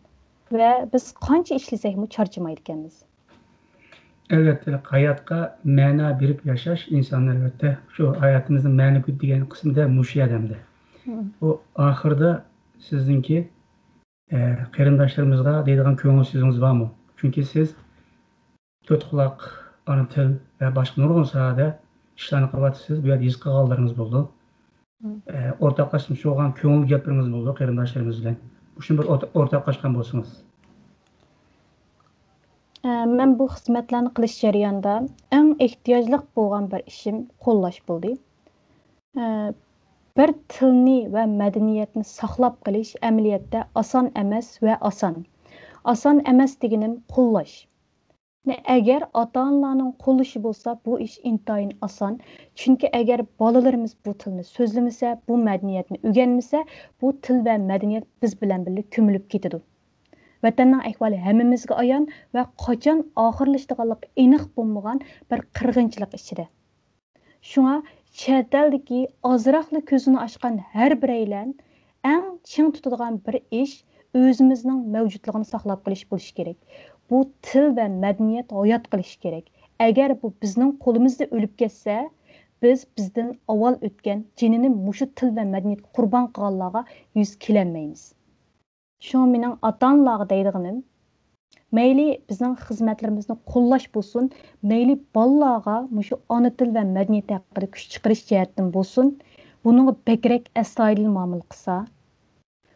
ۋە بىز قانچە ئىشلىسەكمۇ چارچىمايدىكەنمىز. ئەلۋەتتە، ھاياتقا مەنا بېرىپ ياشاش ئىنساننى، ئەلۋەتتە، شۇ ھاياتىمىزنىڭ مەنىگە دېگەن قىسمىدا مۇشۇ يەردە. بۇ ئاخىردا سىزنىڭكى، ئە، قېرىنداشلىرىمىزغا دەيدىغان كۆڭۈل سۆزىڭىز بارمۇ؟ چۈنكى سىز تۆت قۇلاق، ئانا تىل ۋە باشقا نۇرغۇن ساھەدە ئىشلارنى قىلىۋاتىسىز. بۇ يەردە ھېس قىلغانلىرىڭىز بولىدۇ. ئە، ئورتاقلاشمىسى بولغان كۆڭۈل گەپلىرىڭىز بولىدۇ قېرىنداشلىرىمىز بىلەن. مۇشۇنى بىر ئورتا-، ئورتاقلاشقان بولسىڭىز. ئە، مەن بۇ خىزمەتلەرنى قىلىش جەريانىدا ئەڭ ئېھتىياجلىق بولغان بىر ئىشىم قوللاش بولدى. ئە، بىر تىلنى ۋە مەدەنىيەتنى ساقلاپ قېلىش ئەمەلىيەتتە ئاسان ئەمەس ۋە ئاسان. ئاسان ئەمەس دېگىنىم قوللاش. ئەگەر ئاتا-ئانىلارنىڭ قوللىشى بولسا، بۇ ئىش ئىنتايىن ئاسان. چۈنكى ئەگەر بالىلىرىمىز بۇ تىلنى سۆزلىمىسە، بۇ مەدەنىيەتنى ئۆگەنمىسە، بۇ تىل ۋە مەدەنىيەت بىز بىلەن بىللە كۆمۈلۈپ كېتىدۇ. ۋەتەننىڭ ئەھۋالى ھەممىمىزگە ئايان ۋە قاچان ئاخىرلىشىدىغانلىقى ئېنىق بولمىغان بىر قىرغىنچىلىق ئىچىدە. شۇڭا چەت ئەلدىكى ئازراقلا كۆزىنى ئاچقان ھەر بىرەيلەن ئەڭ چىڭ تۇتىدىغان بىر ئىش ئۆزىمىزنىڭ مەۋجۇتلۇقىنى ساقلاپ قېلىش بولۇشى كېرەك. بۇ تىل ۋە مەدەنىيەت ھايات قېلىشى كېرەك. ئەگەر بۇ بىزنىڭ قولىمىزدا ئۆلۈپ كەتسە، بىز بىزدىن ئاۋۋال ئۆتكەن جېنىنى مۇشۇ تىل ۋە مەدەنىيەتكە قۇربان قىلغانلارغا يۈز كېلەلمەيمىز. شۇڭا مېنىڭ ئاتا-ئانىلارغا دەيدىغىنىم، مەيلى بىزنىڭ خىزمەتلىرىمىزنى قوللاش بولسۇن، مەيلى بالىلارغا مۇشۇ ئانا تىل ۋە مەدەنىيەت ھەققىدە كۈچ چىقىرىش جەھەتتىن بولسۇن، بۇنىڭغا بەكرەك ئەستايىدىل مۇئامىلە قىلسا،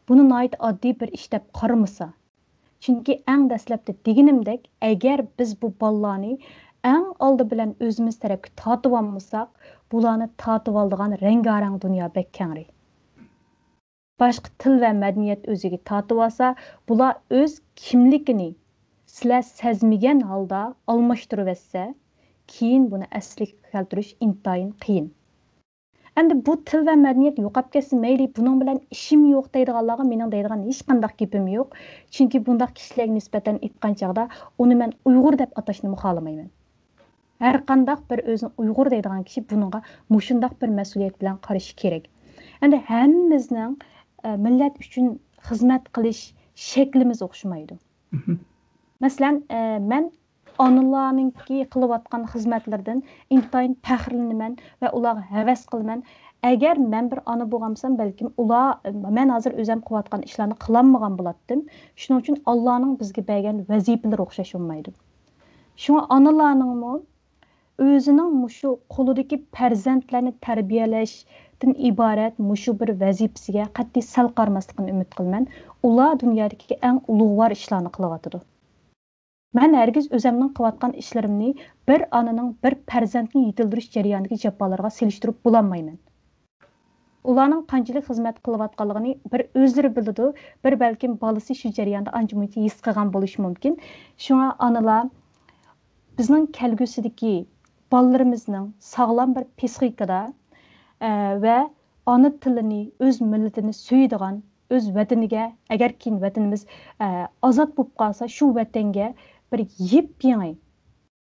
بۇنى ناھايىتى ئاددىي بىر ئىش دەپ قارىمىسا. چۈنكى ئەڭ دەسلەپتە دېگىنىمدەك، ئەگەر بىز بۇ بالىلارنى ئەڭ ئالدى بىلەن ئۆزىمىز تەرەپكە تارتىۋالمىساق، بۇلارنى تارتىۋالىدىغان رەڭگارەڭ دۇنيا بەك كەڭرى. باشقا تىل ۋە مەدەنىيەت ئۆزىگە تارتىۋالسا، بۇلار ئۆز كىملىكىنى سىلەر سەزمىگەن ھالدا ئالماشتۇرۇۋەتسە، كېيىن بۇنى ئەسلىگە كەلتۈرۈش ئىنتايىن قىيىن. ئەمدى بۇ تىل ۋە مەدەنىيەت يوقاپ كەتسە مەيلى، بۇنىڭ بىلەن ئىشىم يوق دەيدىغانلارغا مېنىڭ دەيدىغان ھېچقانداق گېپىم يوق. چۈنكى بۇنداق كىشىلەرگە نىسبەتەن ئېيتقان چاغدا ئۇنى مەن ئۇيغۇر دەپ ئاتاشنىمۇ خالىمايمەن. ھەر قانداق بىر ئۆزىنى ئۇيغۇر دەيدىغان كىشى بۇنىڭغا مۇشۇنداق بىر مەسئۇلىيەت بىلەن قارىشى كېرەك. ئەمدى ھەممىمىزنىڭ، ئە، مىللەت ئۈچۈن خىزمەت قىلىش شەكلىمىز ئوخشىمايدۇ. مەسىلەن، ئە، مەن ئانىلارنىڭكى قىلىۋاتقان خىزمەتلىرىدىن ئىنتايىن پەخىرلىنىمەن ۋە ئۇلارغا ھەۋەس قىلىمەن. ئەگەر مەن بىر ئانا بولغانمىسام، بەلكىم ئۇلار، مەن ھازىر ئۆزۈم قىلىۋاتقان ئىشلارنى قىلالمىغان بولاتتىم. شۇنىڭ ئۈچۈن ئاللانىڭ بىزگە بەرگەن ۋەزىپىلىرى ئوخشاش بولمايدۇ. شۇڭا ئانىلارنىڭمۇ ئۆزىنىڭ مۇشۇ قولىدىكى پەرزەنتلەرنى تەربىيەلەشتىن ئىبارەت مۇشۇ بىر ۋەزىپىسىگە قەتئىي سەل قارىماسلىقىنى ئۈمىد قىلىمەن. ئۇلار دۇنيادىكى ئەڭ ئۇلۇغۋار ئىشلارنى قىلىۋاتىدۇ. مەن ھەرگىز ئۆزەمنىڭ قىلىۋاتقان ئىشلىرىمنى بىر ئانىنىڭ بىر پەرزەنتنى يېتىلدۈرۈش جەريانىدىكى جاپالىرىغا سېلىشتۇرۇپ بولالمايمەن. ئۇلارنىڭ قانچىلىك خىزمەت قىلىۋاتقانلىقىنى بىر ئۆزلىرى بىلىدۇ، بىر بەلكىم بالىسى شۇ جەرياندا ئانچە-مۇنچە ھېس قىلغان بولۇشى مۇمكىن. شۇڭا ئانىلار بىزنىڭ كەلگۈسىدىكى بالىلىرىمىزنىڭ ساغلام بىر پسىخىكىدا، ئە، ۋە ئانا تىلىنى، ئۆز مىللىتىنى سۆيىدىغان، ئۆز ۋەتىنىگە، ئەگەر كېيىن ۋەتىنىمىز، ئە، ئازاد بولۇپ قالسا، شۇ ۋەتەنگە بىر يېپيېڭى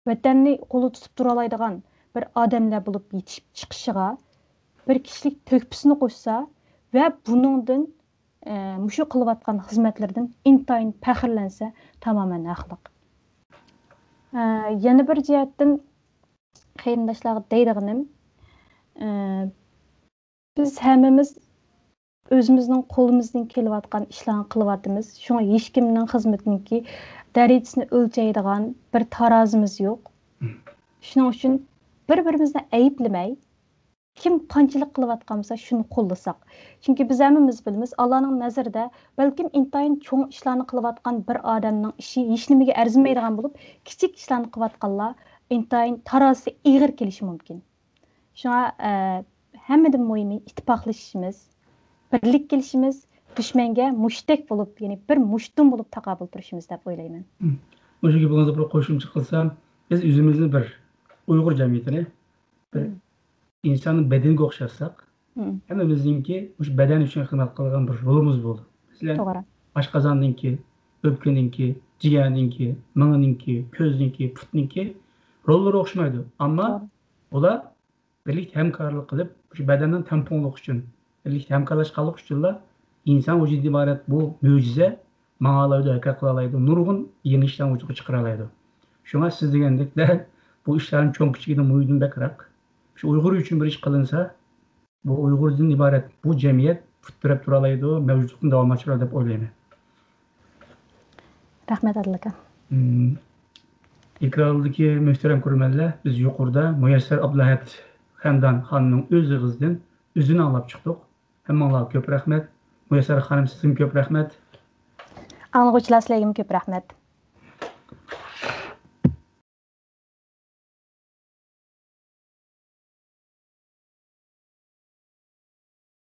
ۋەتەننى قولىدا تۇتۇپ تۇرالايدىغان بىر ئادەملەر بولۇپ يېتىشىپ چىقىشىغا بىر كىشىلىك تۆھپىسىنى قوشسا ۋە بۇنىڭدىن، ئە، مۇشۇ قىلىۋاتقان خىزمەتلىرىدىن ئىنتايىن پەخىرلەنسە، تامامەن ھەقلىق. ئە، يەنە بىر جەھەتتىن قېرىنداشلارغا دەيدىغىنىم، ئە، بىز ھەممىمىز ئۆزىمىزنىڭ قولىمىزدىن كېلىۋاتقان ئىشلارنى قىلىۋاتىمىز. شۇڭا ھېچكىمنىڭ خىزمىتىنىڭكى دەرىجىسىنى ئۆلچەيدىغان بىر تارازىمىز يوق. شۇنىڭ ئۈچۈن بىر-بىرىمىزنى ئەيىبلىمەي، كىم قانچىلىك قىلىۋاتقان بولسا، شۇنى قوللىساق. چۈنكى بىز ھەممىمىز بىلىمىز، ئاللانىڭ نەزىرىدە بەلكىم ئىنتايىن چوڭ ئىشلارنى قىلىۋاتقان بىر ئادەمنىڭ ئىشى ھېچنېمىگە ئەرزىمەيدىغان بولۇپ، كىچىك ئىشلارنى قىلىۋاتقانلار ئىنتايىن تارازىسى ئېغىر كېلىشى مۇمكىن. شۇڭا، ئە، ھەممىدىن مۇھىمى ئىتتىپاقلىشىشىمىز، بىرلىك كېلىشىمىز، دۈشمەنگە مۇشتەك بولۇپ، يەنى بىر مۇشتۇم بولۇپ تاقابىل تۇرۇشىمىز دەپ ئويلايمەن. مم. مۇشۇ گېپىڭىزگە بىر قوشۇمچە قىلسام، بىز ئۆزىمىزنى بىر ئۇيغۇر جەمئىيىتىنى بىر مم. ئىنساننىڭ بەدىنىگە ئوخشاتساق، مم. ھەممىمىزنىڭكى مۇشۇ بەدەن ئۈچۈن خىزمەت قىلغان بىر رولىمىز بولىدۇ. مەسىلەن، توغرا. ئاشقازاننىڭكى، ئۆپكىنىڭكى، جىگەرنىڭكى، مېڭىنىڭكى، كۆزنىڭكى، پۇتنىڭكى روللىرى ئوخشىمايدۇ. ئەمما توغرا. ئۇلار بىرلىكتە ھەمكارلىق قىلىپ، شۇ بەدەننىڭ تەڭپۇڭلۇقى ئۈچۈن، بىرلىكتە ھەمكارلاشقانلىقى ئۈچۈنلا ئىنسان ۋۇجۇدىدىن ئىبارەت بۇ مۆجىزە ماڭالايدۇ، ھەرىكەت قىلالايدۇ، نۇرغۇن يېڭى ئىشلارنى ۋۇجۇدقا چىقىرالايدۇ. شۇڭا سىز دېگەندەك دەل بۇ ئىشلارنىڭ چوڭ كىچىكىدىن مۇھىتىدىن بەكرەك، شۇ ئۇيغۇر ئۈچۈن بىر ئىش قىلىنسا، بۇ ئۇيغۇردىن ئىبارەت بۇ جەمئىيەت پۇت تىرەپ تۇرالايدۇ، مەۋجۇتلۇقىنى داۋاملاشتۇرىدۇ دەپ ئويلايمەن. رەھمەت، ئادىل ئاكا. مم. ئېكرانلىدىكى مۆھتەرەم كۆرۈرمەنلەر، بىز يۇقىرىدا مۇيەسسەر ئابدۇلئەھەد خەندان خانىمنىڭ ئۆز ئېغىزىدىن ئۆزىنى ئاڭلاپ چىقتۇق. ھەممىڭلارغا كۆپ رەھمەت. مۇيەسسەر خانىم، سىزگىمۇ كۆپ رەھمەت. ئاڭلىغۇچىلار، سىلەرگىمۇ كۆپ رەھمەت.